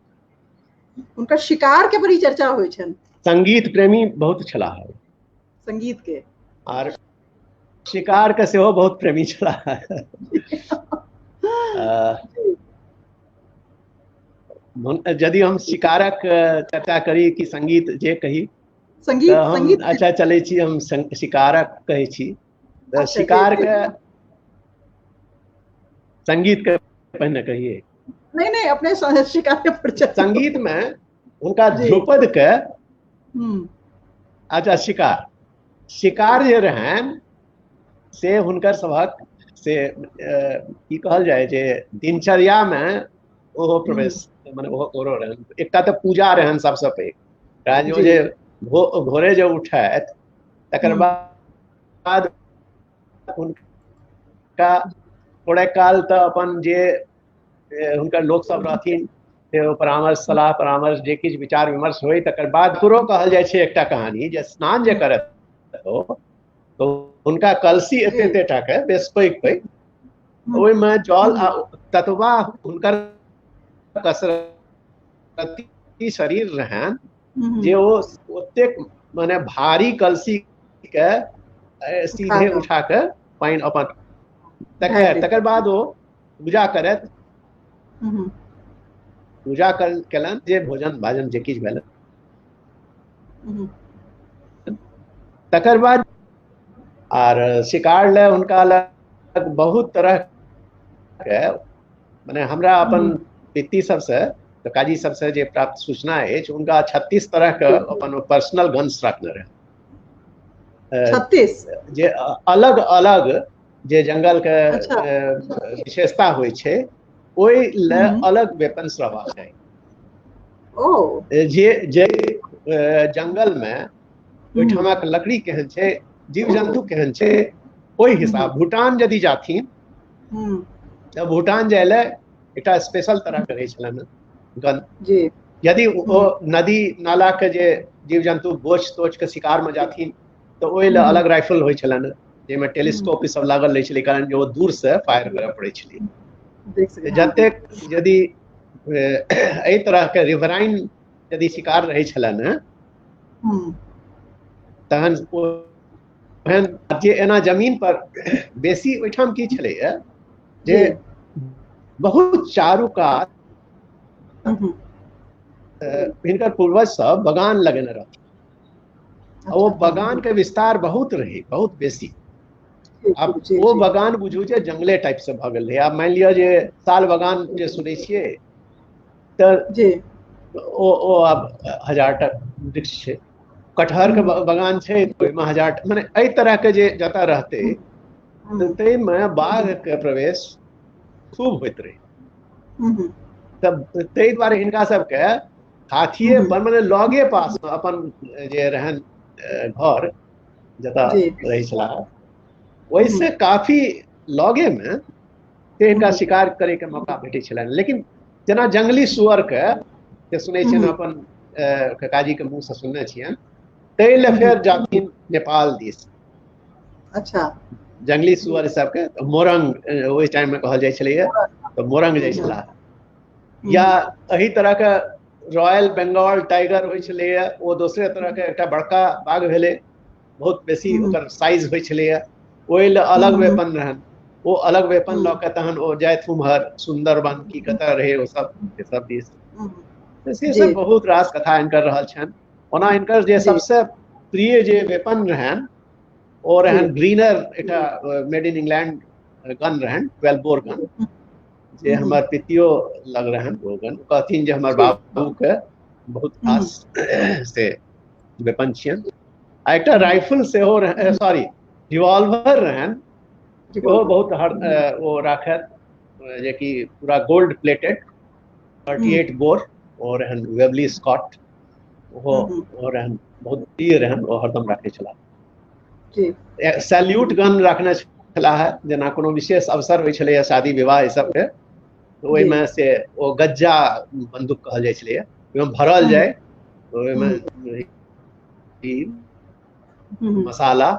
हुनकर शिकार के बड़ी चर्चा होइ छनि। संगीत प्रेमी बहुत छलाह, संगीत के आर शिकार के सेहो बहुत प्रेमी छलाह। यदि हम शिकारक चर्चा करी कि संगीत जे कही, संगीत हम अच्छा चलै छी, हम शिकारक कहै छी। तऽ शिकार के संगीत के पहिने कहिए। नहीं नहीं, अपने शिकार पर। संगीत में हुनका ध्रुपद के अच्छा शिकार शिकार जे रहनि से हुनकर सभक से की कहल जाय जे दिनचर्या में ओहो प्रवेश मने ओहो रहनि। एकटा तऽ पूजा रहनि सबसँ पैघ, कारण जे भोरे जे उठथि तकर बाद हुनका थोड़े काल तऽ अपन जे हुनकर लोक सब रहथिन से परामर्श सलाह परामर्श जे किछु विचार विमर्श होइ, तकर बाद पुरो कहल जाइ छै एकटा कहानी जे स्नान जे करत तो हुनका कलसी एते एते टा के बेस पैघ पैघ ओहिमे जल आ ततबा हुनकर कसरत शरीर रहनि जे ओ ओतेक माने भारी कलसी के सीधे उठा के पानि अपन तकर बाद ओ पूजा करैत पूजा केलनि, जे भोजन भाजन जे किछु भेल। तकर बाद आर शिकार लए हुनका लग बहुत तरह के माने हमरा अपन पित्ती सबसँ काजी सबसँ जे प्राप्त सूचना अछि, हुनका 36 तरह के अपन पर्सनल गन्स रखने रहै। 36 जे अलग अलग जे जंगल के विशेषता होइ छै ओहि लए अलग वेपन्स रहबाक चाही। जे जे जंगल में ओहिठामक लकड़ी केहन छै, जीव जन्तु केहन छै, ओहि हिसाब। भूटान यदि जाथिन तऽ भूटान जाय लए एकटा स्पेशल तरह के रहै छलनि गन। यदि ओ नदी नाला के जे जीव जन्तु बोच तोच के शिकार में जाथिन तऽ ओहि लए अलग राइफल होइ छलनि, जाहिमे टेलीस्कोप सब लागल रहै छलै, कारण जे ओ दूर से फायर करय पड़ै छलै। जतेक यदि एहि तरह के रिवराइन यदि शिकार रहै छलनि तहन ओहन जे एना जमीन पर बेसी ओहिठाम की छलैया जे बहुत चारू कात हिनकर पूर्वज सब बगान लगेने रहथिन। ओ बगान के विस्तार बहुत रहे, बहुत बेसी। आब ओ बगान बुझू जे जंगले टाइप से भऽ गेल रहै। आब मानि लिअ जे साल बगान जे सुनै छियै तऽ ओ ओ आब 1000 टा वृक्ष छै, कटहर के बगान छै ओहिमे 1000, माने एहि तरह के जे जतऽ रहतै ताहिमे बाघ के प्रवेश खूब होइत रहै। तब ताहि दुआरे हिनका सबके हाथिये पर माने लगे पास अपन जे रहन घर जतऽ रहै छलाह ओहिसँ काफी लगे मे से हिनका शिकार करे के मौका भेटै छलनि। लेकिन जेना जंगली सुअर के सुनै छियनि अपन काकाजी के मुँह से सुनने छियनि, ताहि लए फेर जाथिन नेपाल दिस। अच्छा, जंगली सुअर सबके मोरंग ओहि टाइम में कहल जाइ छलैया, तऽ मोरंग जाइ छलाह। या एहि तरह के रॉयल बंगाल टाइगर होइ छलैया, ओ दोसरे तरह के एकटा बड़का बाघ भेलै, बहुत बेसी ओकर साइज होइ छलैया, ओहि लए अलग वेपन रहनि। ओ अलग वेपन लऽ के तहन ओ जाथि उम्हर सुंदरबन की कतऽ रहै ओ सब सब दिस। से सब बहुत रास कथा हिनकर रहल छनि। ओना हिनकर जे सबसे प्रिय जे वेपन रहनि ओ रहनि ग्रीनर, एकटा मेड इन इंग्लैंड गन रहनि, 12 बोर गन, जे हमर पितियो लग रहनि ओ गन। कहथिन जे हमर बाबू के बहुत खास से वेपन छियनि। आ एकटा राइफल सेहो रहनि, सॉरी रिवॉल्वर रहनि, ओहो बहुत हर ओ राखत, जेकि पूरा गोल्ड प्लेटेड 38 बोर ओ रहनि, वेबली स्कॉट, ओहो ओ रहनि, बहुत प्रिय रहनि, ओ हरदम राखै छलाह। सैल्यूट गन रखने छलाह, जेना कोनो विशेष अवसर होइ छलैया शादी विवाह ई सबके, तऽ ओहिमे से ओ गज्जा बंदूक कहल जाइ छलैया, ओहिमे भरल जाय, ओहिमे मसाला,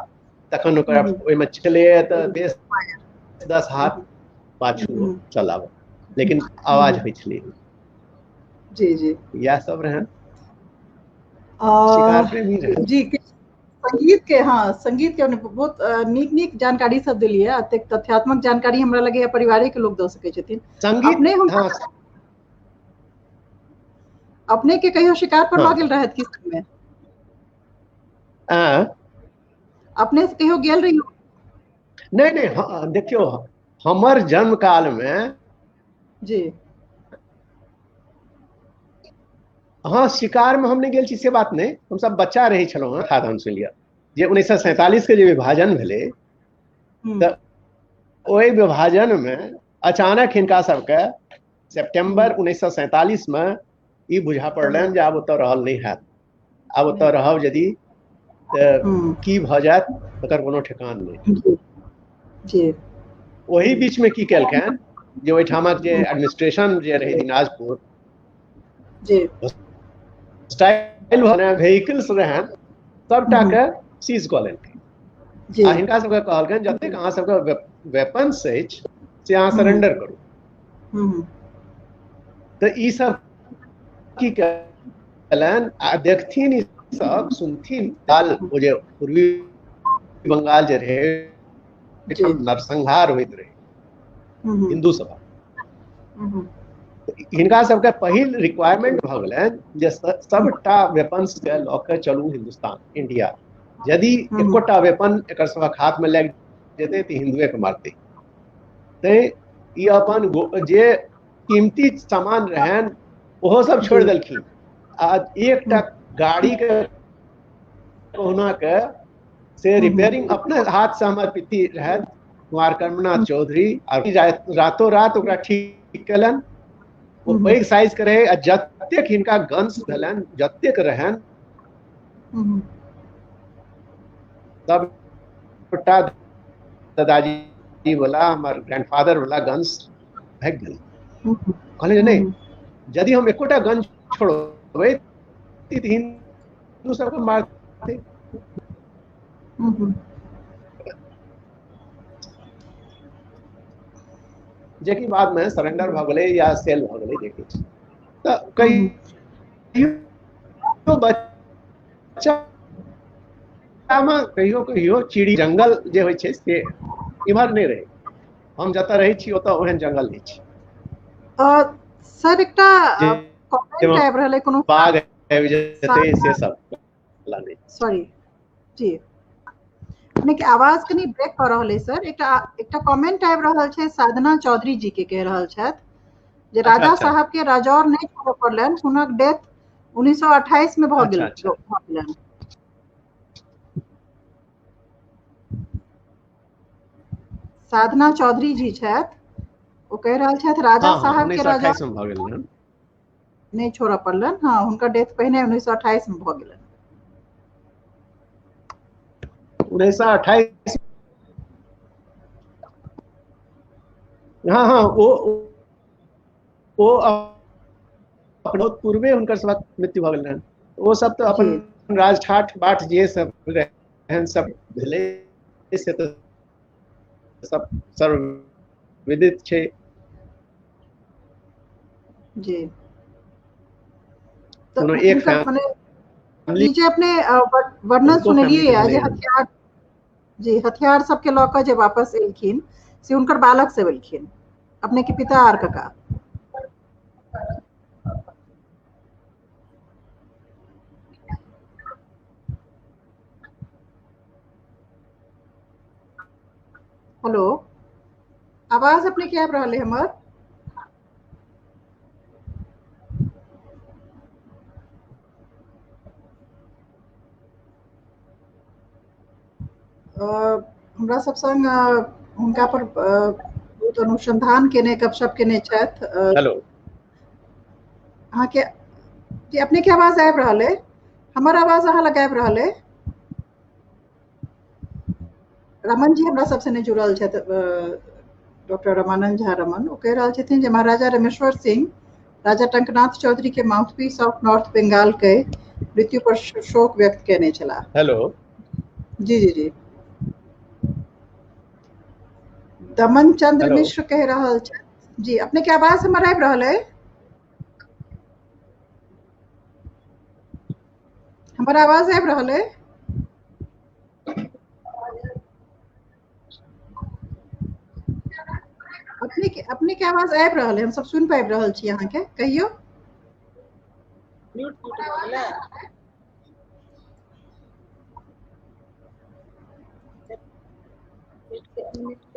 तखन ओकरा ओहिमे छलैया तऽ बेस 10 हाथ पाछू चलाब, लेकिन आवाज होइ छलै। जी जी, इएह सब रहनि। शिकार प्रेमी रहनि जी। संगीत के, हाँ संगीत के बहुत नीक नीक जानकारी सब देलियै। एतेक तथ्यात्मक जानकारी हमरा लगैया परिवारे के लोग दऽ सकै छथिन। संगीत अपने हुनका अपने के कहियो शिकार पर लऽ गेल रहथि की संगमे? अपने से कहियो गेल रही? नहि नहि, देखियौ हमर जन्म काल में जी हाँ शिकार में हम नहीं गेल छी से बात नहीं, हम सब बच्चा रहे छलहुँ हँ। हम सुनि लिअ जे 1947 के जे विभाजन भेलै तऽ ओहि विभाजन में अचानक हिनका सबके सितम्बर 1947 में ई बुझा पड़लनि जे आब ओतऽ रहल नहीं हैत, आब ओतऽ रहब यदि तऽ की भऽ जायत तकर कोनो ठेकान नहीं। जी ओही बीच में की केलखिन जे ओहिठामक जे एडमिनिस्ट्रेशन जे रहै दिनाजपुर जी स्टाइल व्हीकल्स रहनि सबटा के सीज कऽ लेलखिन। आ हिनका सबके कहलखिन जतेक अहाँ सबके वेपन्स अछि से अहाँ सरेंडर करू। तऽ ई सब की गेलनि आ देखथिन ई सब सुनथिन ओ जे पूर्वी बंगाल जे रहै नरसंहार होइत रहै हिंदू सभा, हिनका सबके पहिल रिक्वायरमेंट भऽ गेलनि जे सबटा वेपन्स के लऽ के चलू हिंदुस्तान इंडिया। यदि एकोटा वेपन एकर सबक हाथ में लागि जेतै तऽ हिंदुए के मारतै। तैं ई अपन जे कीमती सामान रहनि ओहो सब छोड़ि देलखिन आ एकटा गाड़ी के कहुना के से रिपेयरिंग अपने हाथ से हमर पिती रहथि कुमार कर्मनाथ चौधरी, आ रातों रात ओकरा ठीक केलनि। ओ पैघ साइज के रहै आ जतेक हिनका गन्स भेलनि जतेक रहनि सबटा दादाजी वाला हमर ग्रैंडफादर वाला गन्स भागि गेल। कहलियै नहि, यदि हम एकोटा गन छोड़बै तऽ हिन्दू सबके मारतै। जेकि बाद में सरेंडर भऽ गेलै या सेल भऽ गेलै जे किछु। तऽ कहियो बच्चा मे कहियो कहियो चिड़ी जंगल जे होइ छै से इम्हर नहि रहै। हम जतऽ रहै छी ओतऽ ओहन जंगल नहि छै। सर एकटा कमेंट आबि रहल है कोनो बाघ आबि जेतै से सब। सॉरी जी, अपने के आवाज कनि ब्रेक कऽ रहल है सर। एकटा एकटा कमेंट आबि रहल छै साधना चौधरी जी के कहि रहल छथि जे राजा साहब के राजौर नहि छोड़ऽ पड़लनि, हुनक डेथ 1928 में भऽ गेल। साधना चौधरी जी छथि, ओ कहि रहल छथि राजा साहब के राजा नहि छोड़ऽ पड़लनि। हाँ, हुनकर डेथ पहिने 1928 में भऽ गेलनि। 1928। हाँ हाँ, ओ बहुत पूर्वे हुनकर सबक मृत्यु भऽ गेल रहनि। ओ सब तऽ अपन राजठाठ बाट जे सब रहनि सब भेलै से तऽ सब सर्वविदित छै जी। तऽ एक ई जे अपने वर्णन सुनलियै जे हथियार जी हथियार सबके लऽ कऽ जे वापस एलखिन से हुनकर बालक सब एलखिन, अपने के पिता आर कका। हेलो, आवाज अपने के आबि रहल है हमर? हमरा सब संग हुनका पर बहुत अनुसंधान केने गपशप केने छथि। हेलो, अहाँके जी अपने के आवाज आबि रहल है? हमर आवाज अहाँ लग आबि रहल है? रमन जी हमरा सबसे नहि जुड़ल छथि, डॉक्टर रमानंद झा रमन। ओ कहि रहल छथिन जे महाराजा रमेश्वर सिंह राजा टंकनाथ चौधरी के माउथपीस ऑफ नॉर्थ बंगाल के मृत्यु पर शोक व्यक्त केने छलाह। हेलो जी जी जी, दमन चंद्र मिश्र कहि रहल छथि जी। अपने के आवाज हमर आबि रहल है? हमर आवाज आबि रहल है? अपने के आवाज आबि रहल है, हम सब सुनि पाबि रहल छी अहाँके, कहियौ।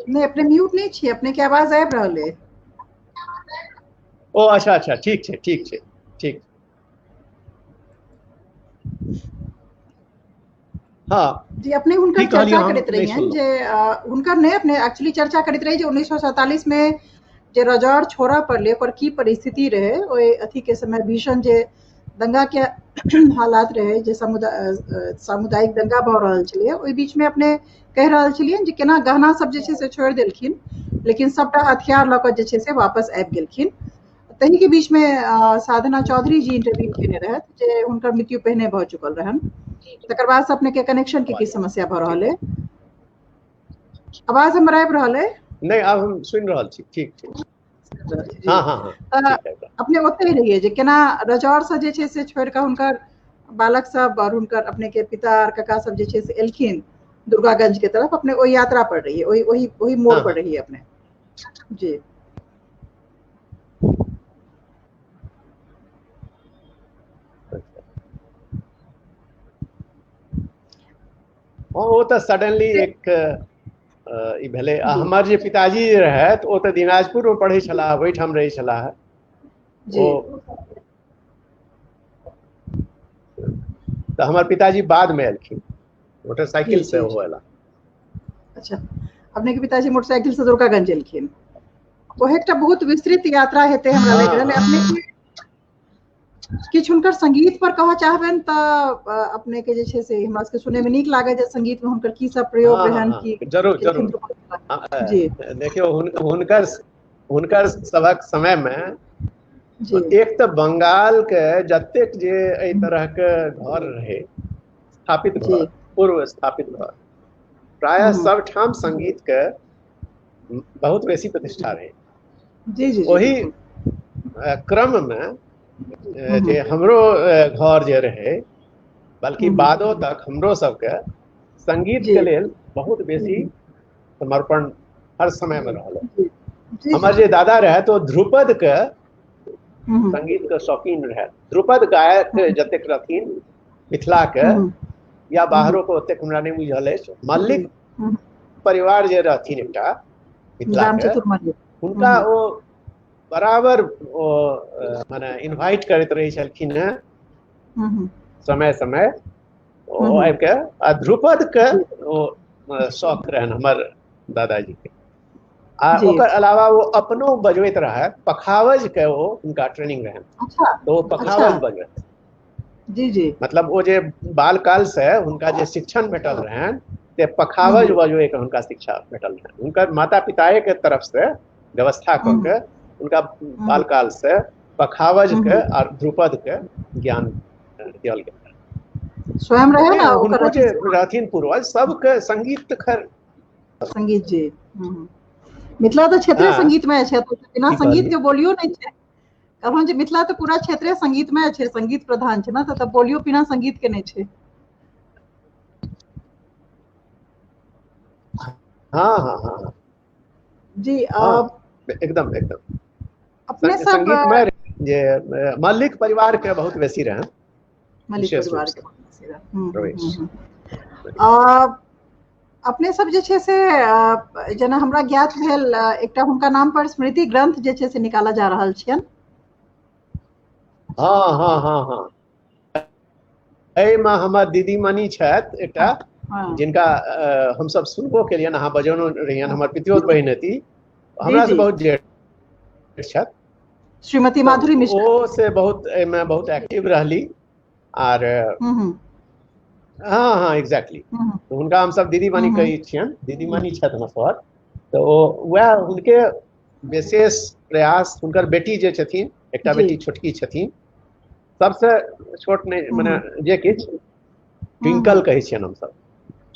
नहीं, अपने म्यूट नहीं छी, अपने के आवाज आबि रहल है। ओ अच्छा अच्छा, ठीक छै ठीक छै ठीक। हाँ जी, अपने हुनकर चर्चा करैत रहियनि जे हुनकर नहि, अपने एक्चुअली चर्चा करैत रही जे 1947 में जे रजौर छोड़ऽ पड़लै ओकर की परिस्थिति रहै। ओहि अथी के समय भीषण जे दंगा के हालात रहे, जे सामुदायिक दंगा भऽ रहल छलै, ओहि बीच में अपने कहि रहल छलियनि जे केना गहना सब जे छै से छोड़ि देलखिन, लेकिन सबटा हथियार लऽ कऽ जे छै से वापस आबि गेलखिन। तही के बीच में साधना चौधरी जी इंटरव्यू केने रहथि जे हुनकर मृत्यु पहिने भऽ चुकल रहनि। तकर बाद से अपने के कनेक्शन के की समस्या भऽ रहल है? आवाज हमर आबि रहल है? नहीं, आब हम सुनि रहल छी। ठीक ठीक। हाँ हाँ हाँ, अपने ओतहि रहियै जे केना रजौर से जे छै से छोड़ि कऽ हुनकर बालक सब और हुनकर अपने के पिता और काका सब जे छै से एलखिन दुर्गागंज के तरफ, अपने ओहि यात्रा पर रहियै, ओहि ओहि ओहि मोड़ पर रहियै अपने। जी ओ तऽ सडनली एक ई भेलै। हमर जे पिताजी रहथि ओ तऽ दिनाजपुरमे पढ़ै छलाह, ओहिठाम रहै छलाह ओ। तऽ हमर पिताजी बादमे एलखिन मोटरसाइकिल से ओ एला। अच्छा, अपने के पिताजी मोटरसाइकिल से दुर्गागंज एलखिन। ओ एकटा बहुत विस्तृत यात्रा हेतै हमरा लागि रहल। अपने के किछु हुनकर संगीत पर कहऽ चाहबनि तऽ अपने के जे छै से हमरा सबके सुनय मे नीक लागत जे संगीत मे हुनकर की सब प्रयोग रहनि की। जरूर जरूर। जी देखियौ, हुनकर हुनकर सभक समय मे एक तऽ बंगाल के जतेक जे एहि तरह के घर रहे स्थापित घर, पूर्व स्थापित घर, प्रायः सब ठाम संगीत के बहुत बेसी प्रतिष्ठा रहे। जी जी। ओहि क्रम मे जे हमरो घर जे रहे, बल्कि बादो तक हमरो सबके संगीत के लेल बहुत बेसी समर्पण हर समय में रहल। हमर जे दादा रहे तो ध्रुपद के संगीत के शौकीन रहे। ध्रुपद गायक जतेक रहथिन मिथिला के या बाहरों के ओतेक हमरा नहि बुझल अछि। मल्लिक परिवार जे रहथिन एकटा मिथिला के, हुनका ओ बराबर ओ माने इन्वाइट करैत रहै छलखिन हेँ समय समय ओ आबि के। आ ध्रुपद के ओ शौक रहनि हमर दादाजी के। आ ओकर अलावा ओ अपनो बजबैत रहै, पखावज के ओ हुनका ट्रेनिंग रहनि। तो ओ पखावज बजबैत। जी जी। मतलब ओ जे बालकाल से हुनका जे शिक्षण भेटल रहनि से पखावज बजबै के हुनका शिक्षा भेटल रहनि। हुनकर माता पिताए के तरफ से व्यवस्था कऽ के उनका बालकाल से पखावज के और ध्रुपद के ज्ञान दियल गेल। स्वयं रहे ना हुनको जे रहथिन पूर्वज सबके संगीत खैर संगीत। जी मिथिला तऽ क्षेत्रीय संगीतमय छै, बिना संगीत के बोलियो नहि छै। कहलहुँ जे मिथिला तऽ पूरा क्षेत्रीय संगीतमय छै, संगीत प्रधान छै ने, तऽ बोलियो बिना संगीत के नहि छै। हाँ हाँ हाँ जी एकदम एकदम। अपने सब संगीतमय जे मल्लिक परिवार के बहुत बेसी रहे। मल्लिक परिवार के अपने सब जे छै से जेना हमरा ज्ञात भेल एकटा हुनका नाम पर स्मृति ग्रंथ जे छै से निकाला जा रहल छियनि। हाँ हाँ हाँ हाँ, एहिमे हमर दीदीमणि छथि एकटा, जिनका हमसब सुनबो केलियनि, अहाँ बजौनो रहियनि, हमर पितियोत बहिन हेती, हमरा से बहुत जेठ छथि, श्रीमती माधुरी मिश्रा। ओ से बहुत एहिमे बहुत एक्टिव रहली। आर हाँ हाँ एग्जैक्टली, हुनका हमसब दीदीमणि कहै छियनि, दीदीमणि छथि हमर सभक। तऽ ओ वएह हुनके विशेष प्रयास, हुनकर बेटी जे छथिन, एकटा बेटी छोटकी छथिन, सबसे छोट नहि मने जे किछु, ट्विंकल कहै छियनि हमसब,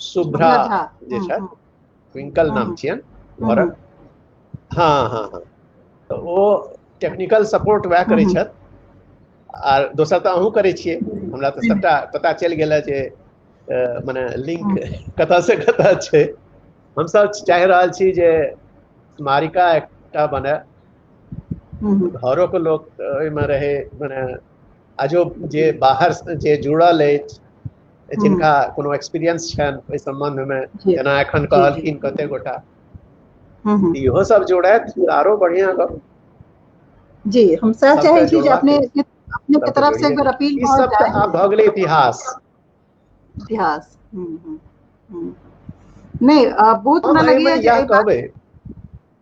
शुभ्रा जे छथि, ट्विंकल नाम छियनि घरक। हाँ हाँ हाँ, तऽ ओ टेक्निकल सपोर्ट वएह करै छथि। आर दोसर तऽ अहूँ करै छियै, हमरा तऽ सबटा पता चलि गेल जे मने लिंक कतऽ से कतऽ छै। हमसब चाहि रहल छी जे स्मारिका एकटा बने, घरों के लोक ओहिमे रहै, मने आजो जे बाहर जे जुड़ल अछि, जिनका कोनो एक्सपीरियंस छनि ओहि सम्बन्धमे, जेना एखन कहलखिन कते गोटा, इहो सब जोड़ैत आरो बढ़िया गप। जी हम सएह चाहै छी जे अपने अपने के तरफ से एक बेर अपील ई सब तऽ आब भऽ गेलै इतिहास। इतिहास नहि बहुत हमरा लगैया जे कहबै।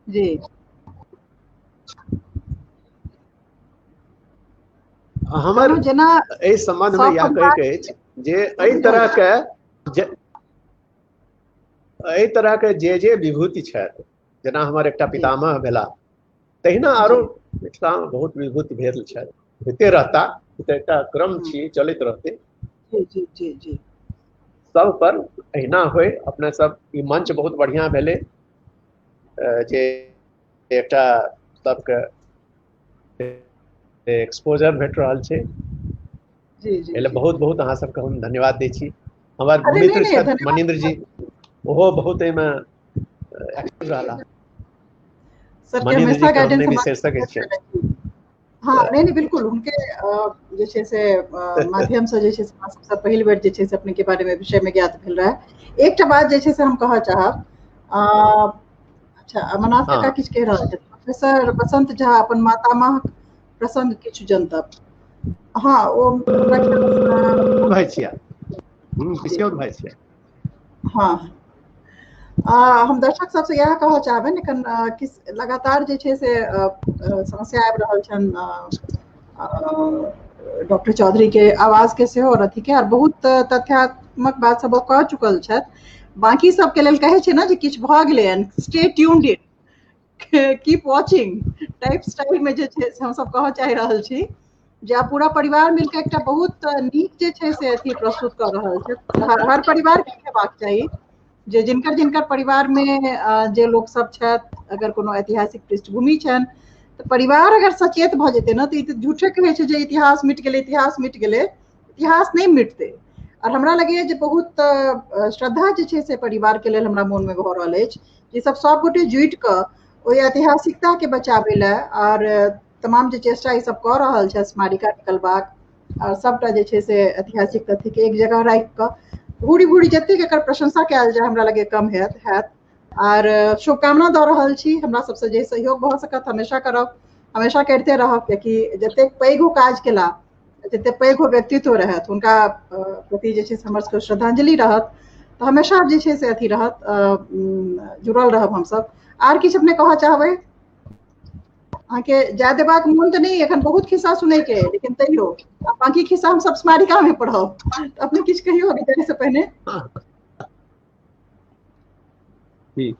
जी हमर जेना एहि सम्बन्धमे इएह कहैके अछि जे एहि तरहके जे जे विभूति छथि, जेना हमर एकटा पितामह भेला, तहिना आरो मिथिलामे बहुत विभूति भेल छथि, होइते रहता, तऽ एकटा क्रम छी, चलैत रहतै। जी जी जी सब पर एहिना होय। अपने सब ई मंच बहुत बढ़िया भेलै जे एकटा सबके एक्सपोजर भेट रहल छै। जी जी। एहि बहुत बहुत अहाँ सबके हम धन्यवाद दै छी। हमर अरे मित्र नहि नहि छथि धन्यवाद। मनिंद्र जी, ओहो बहुत एहिमे एक्टिव रहला। सर के मनिंद्र जी हमेशा के हम गाइडेंस नहि बिसरि सकै छियनि। हँ नहि नहि बिल्कुल, हुनके जे छै से माध्यम से जे छै से हमरा सबसँ पहिल बेर जे छै से अपने के बारे में विषय में ज्ञात भेल रहै। एकटा बात जे छै से हम कहऽ चाहब, अच्छा अमरनाथ काका हँ किछु कहि रहल छथि। प्रोफेसर बसंत झा अपन मातामह प्रसंग किछु जनतब। हँ ओ हमरा ख्याल भाई छिया, जी पिसियौत भाई छिया। हँ हम दर्शक सबसँ इएह कहऽ चाहबनि, एखन किस लगातार जे छै से समस्या आबि रहल छनि डॉक्टर चौधरी के आवाज के सेहो और अथी के, और बहुत तथ्यात्मक बात सब ओ कह चुकल छथि। बाकी सबके लेल कहै छै ने जे किछु भऽ गेलै हन, stay tuned in, keep watching type style में जे छै से हमसब कहऽ चाहि रहल छी जे आब पूरा परिवार मिलके एकटा बहुत नीक जे छै से अथी प्रस्तुत कऽ रहल छै। हर परिवार के हेबाक चाही जे जिनकर जिनकर परिवार में जे लोक सब छथि, अगर कोनो ऐतिहासिक पृष्ठभूमि छनि तऽ परिवार अगर सचेत भऽ जेतै ने तऽ ई तऽ झूठे कहै छै जे इतिहास मिट गेलै, इतिहास मिट गेलै, इतिहास नहि मिटतै। और हमरा लगैया जे बहुत श्रद्धा जे छै से परिवार के लेल हमरा मोन में भऽ रहल अछि जे सब गोटे जुटि कऽ ओहि ऐतिहासिकता के बचाबै लए और तमाम जे चेष्टा ई सब कऽ रहल छै स्मारिका निकलबाक और सबटा जे छै से ऐतिहासिक तथ्य के एक जगह राखि कऽ भूरी भूरी जतेक एकर प्रशंसा कयल जाय हमरा लगैया कम हैत। आर शुभकामना दऽ रहल छी, हमरा सबसँ जे सहयोग भऽ सकत हमेशा करब, हमेशा करिते रहब, कियाकि जतेक पैघ ओ काज केला, जतेक पैघ ओ व्यक्तित्व रहत, हुनका प्रति जे छै से हमर सबके श्रद्धांजलि रहत, तऽ हमेशा जे छै से अथी रहत, जुड़ल रहब हमसब। आर किछु अपने कहऽ चाहबै? अहाँके जाय देबाक मोन तऽ नहि, एखन बहुत खिस्सा सुनैके, लेकिन तैयो बाकी खिस्सा हमसब स्मारिका में पढ़ब, तऽ अपने किछु कहियौ जाय से पहिने। जी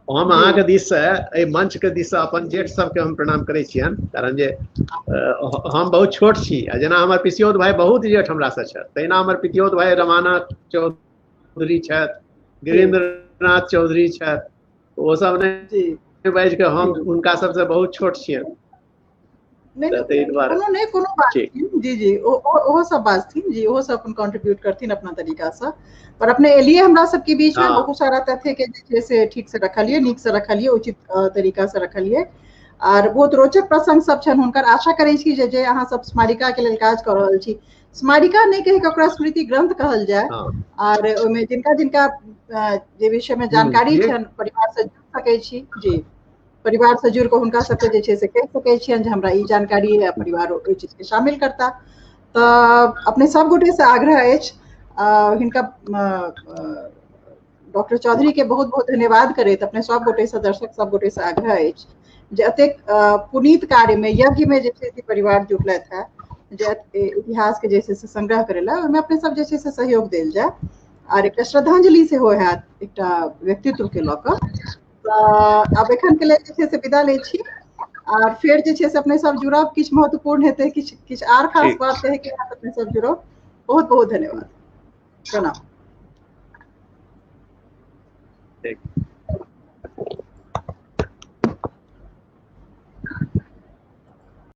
हम अहाँके दिस से, एहि मंच के दिस से अपन जेठ सबके हम प्रणाम करै छियनि, कारण जे हम बहुत छोट छी आ जेना हमर पिसियौत भाई बहुत जेठ हमरा से छथि, तहिना हमर पितियौत भाई रमानाथ चौधरी छथि, गिरीन्द्र नाथ चौधरी छथि, ओ सब नहि बाजि कऽ हम हुनका सबसे बहुत छोट छियनि। नहि ताहि दुआरे कोनो नहि, कोनो बात ठीक। जी जी ओहो सब बाजथिन जी, ओहो सब अपन कंट्रीब्यूट करथिन अपना तरीका से। पर अपने एलिए हमरा सबके बीच में, बहुत सारा तथ्य के जे छै से ठीक से रखलिए, नीक से रखलिए, उचित तरीका से रखलिए आर बहुत रोचक प्रसंग सब छनि हुनकर। आशा करै छी जे जे अहाँ सब स्मारिका के लेल काज कऽ रहल छी, स्मारिका नहि कहि कऽ ओकरा स्मृति ग्रंथ कहल जाय, आर ओहिमे जिनका जिनका जे विषय में जानकारी छनि परिवार से जुड़ सकै छी जी, परिवार से जुड़ कऽ हुनका सबके जे छै से कहि सकै छियनि जे हमरा ई जानकारी है, परिवार ओहि चीज के शामिल करता। तऽ अपने सब गोटे से आग्रह अछि, हिनका डॉक्टर चौधरी के बहुत बहुत धन्यवाद करैत अपने सब गोटे से, दर्शक सब गोटे से आग्रह अछि जे एतेक पुनीत कार्य में, यज्ञ में जे छै से परिवार जुटलथि है, जे इतिहास के जे छै से संग्रह करै लए, ओहिमे अपने सब जे छै से सहयोग देल जाय आर एकटा श्रद्धांजलि सेहो हैत एकटा व्यक्तित्व के लऽ कऽ। तऽ आब एखन के लेल जे छै से विदा लै छी आर फेर जे छै से अपने सब जुड़ब, किछु महत्वपूर्ण हेतै, किछु किछु आर खास बात कहैके हैत अपने सब जुड़ब। बहुत बहुत धन्यवाद, प्रणाम। ठीक।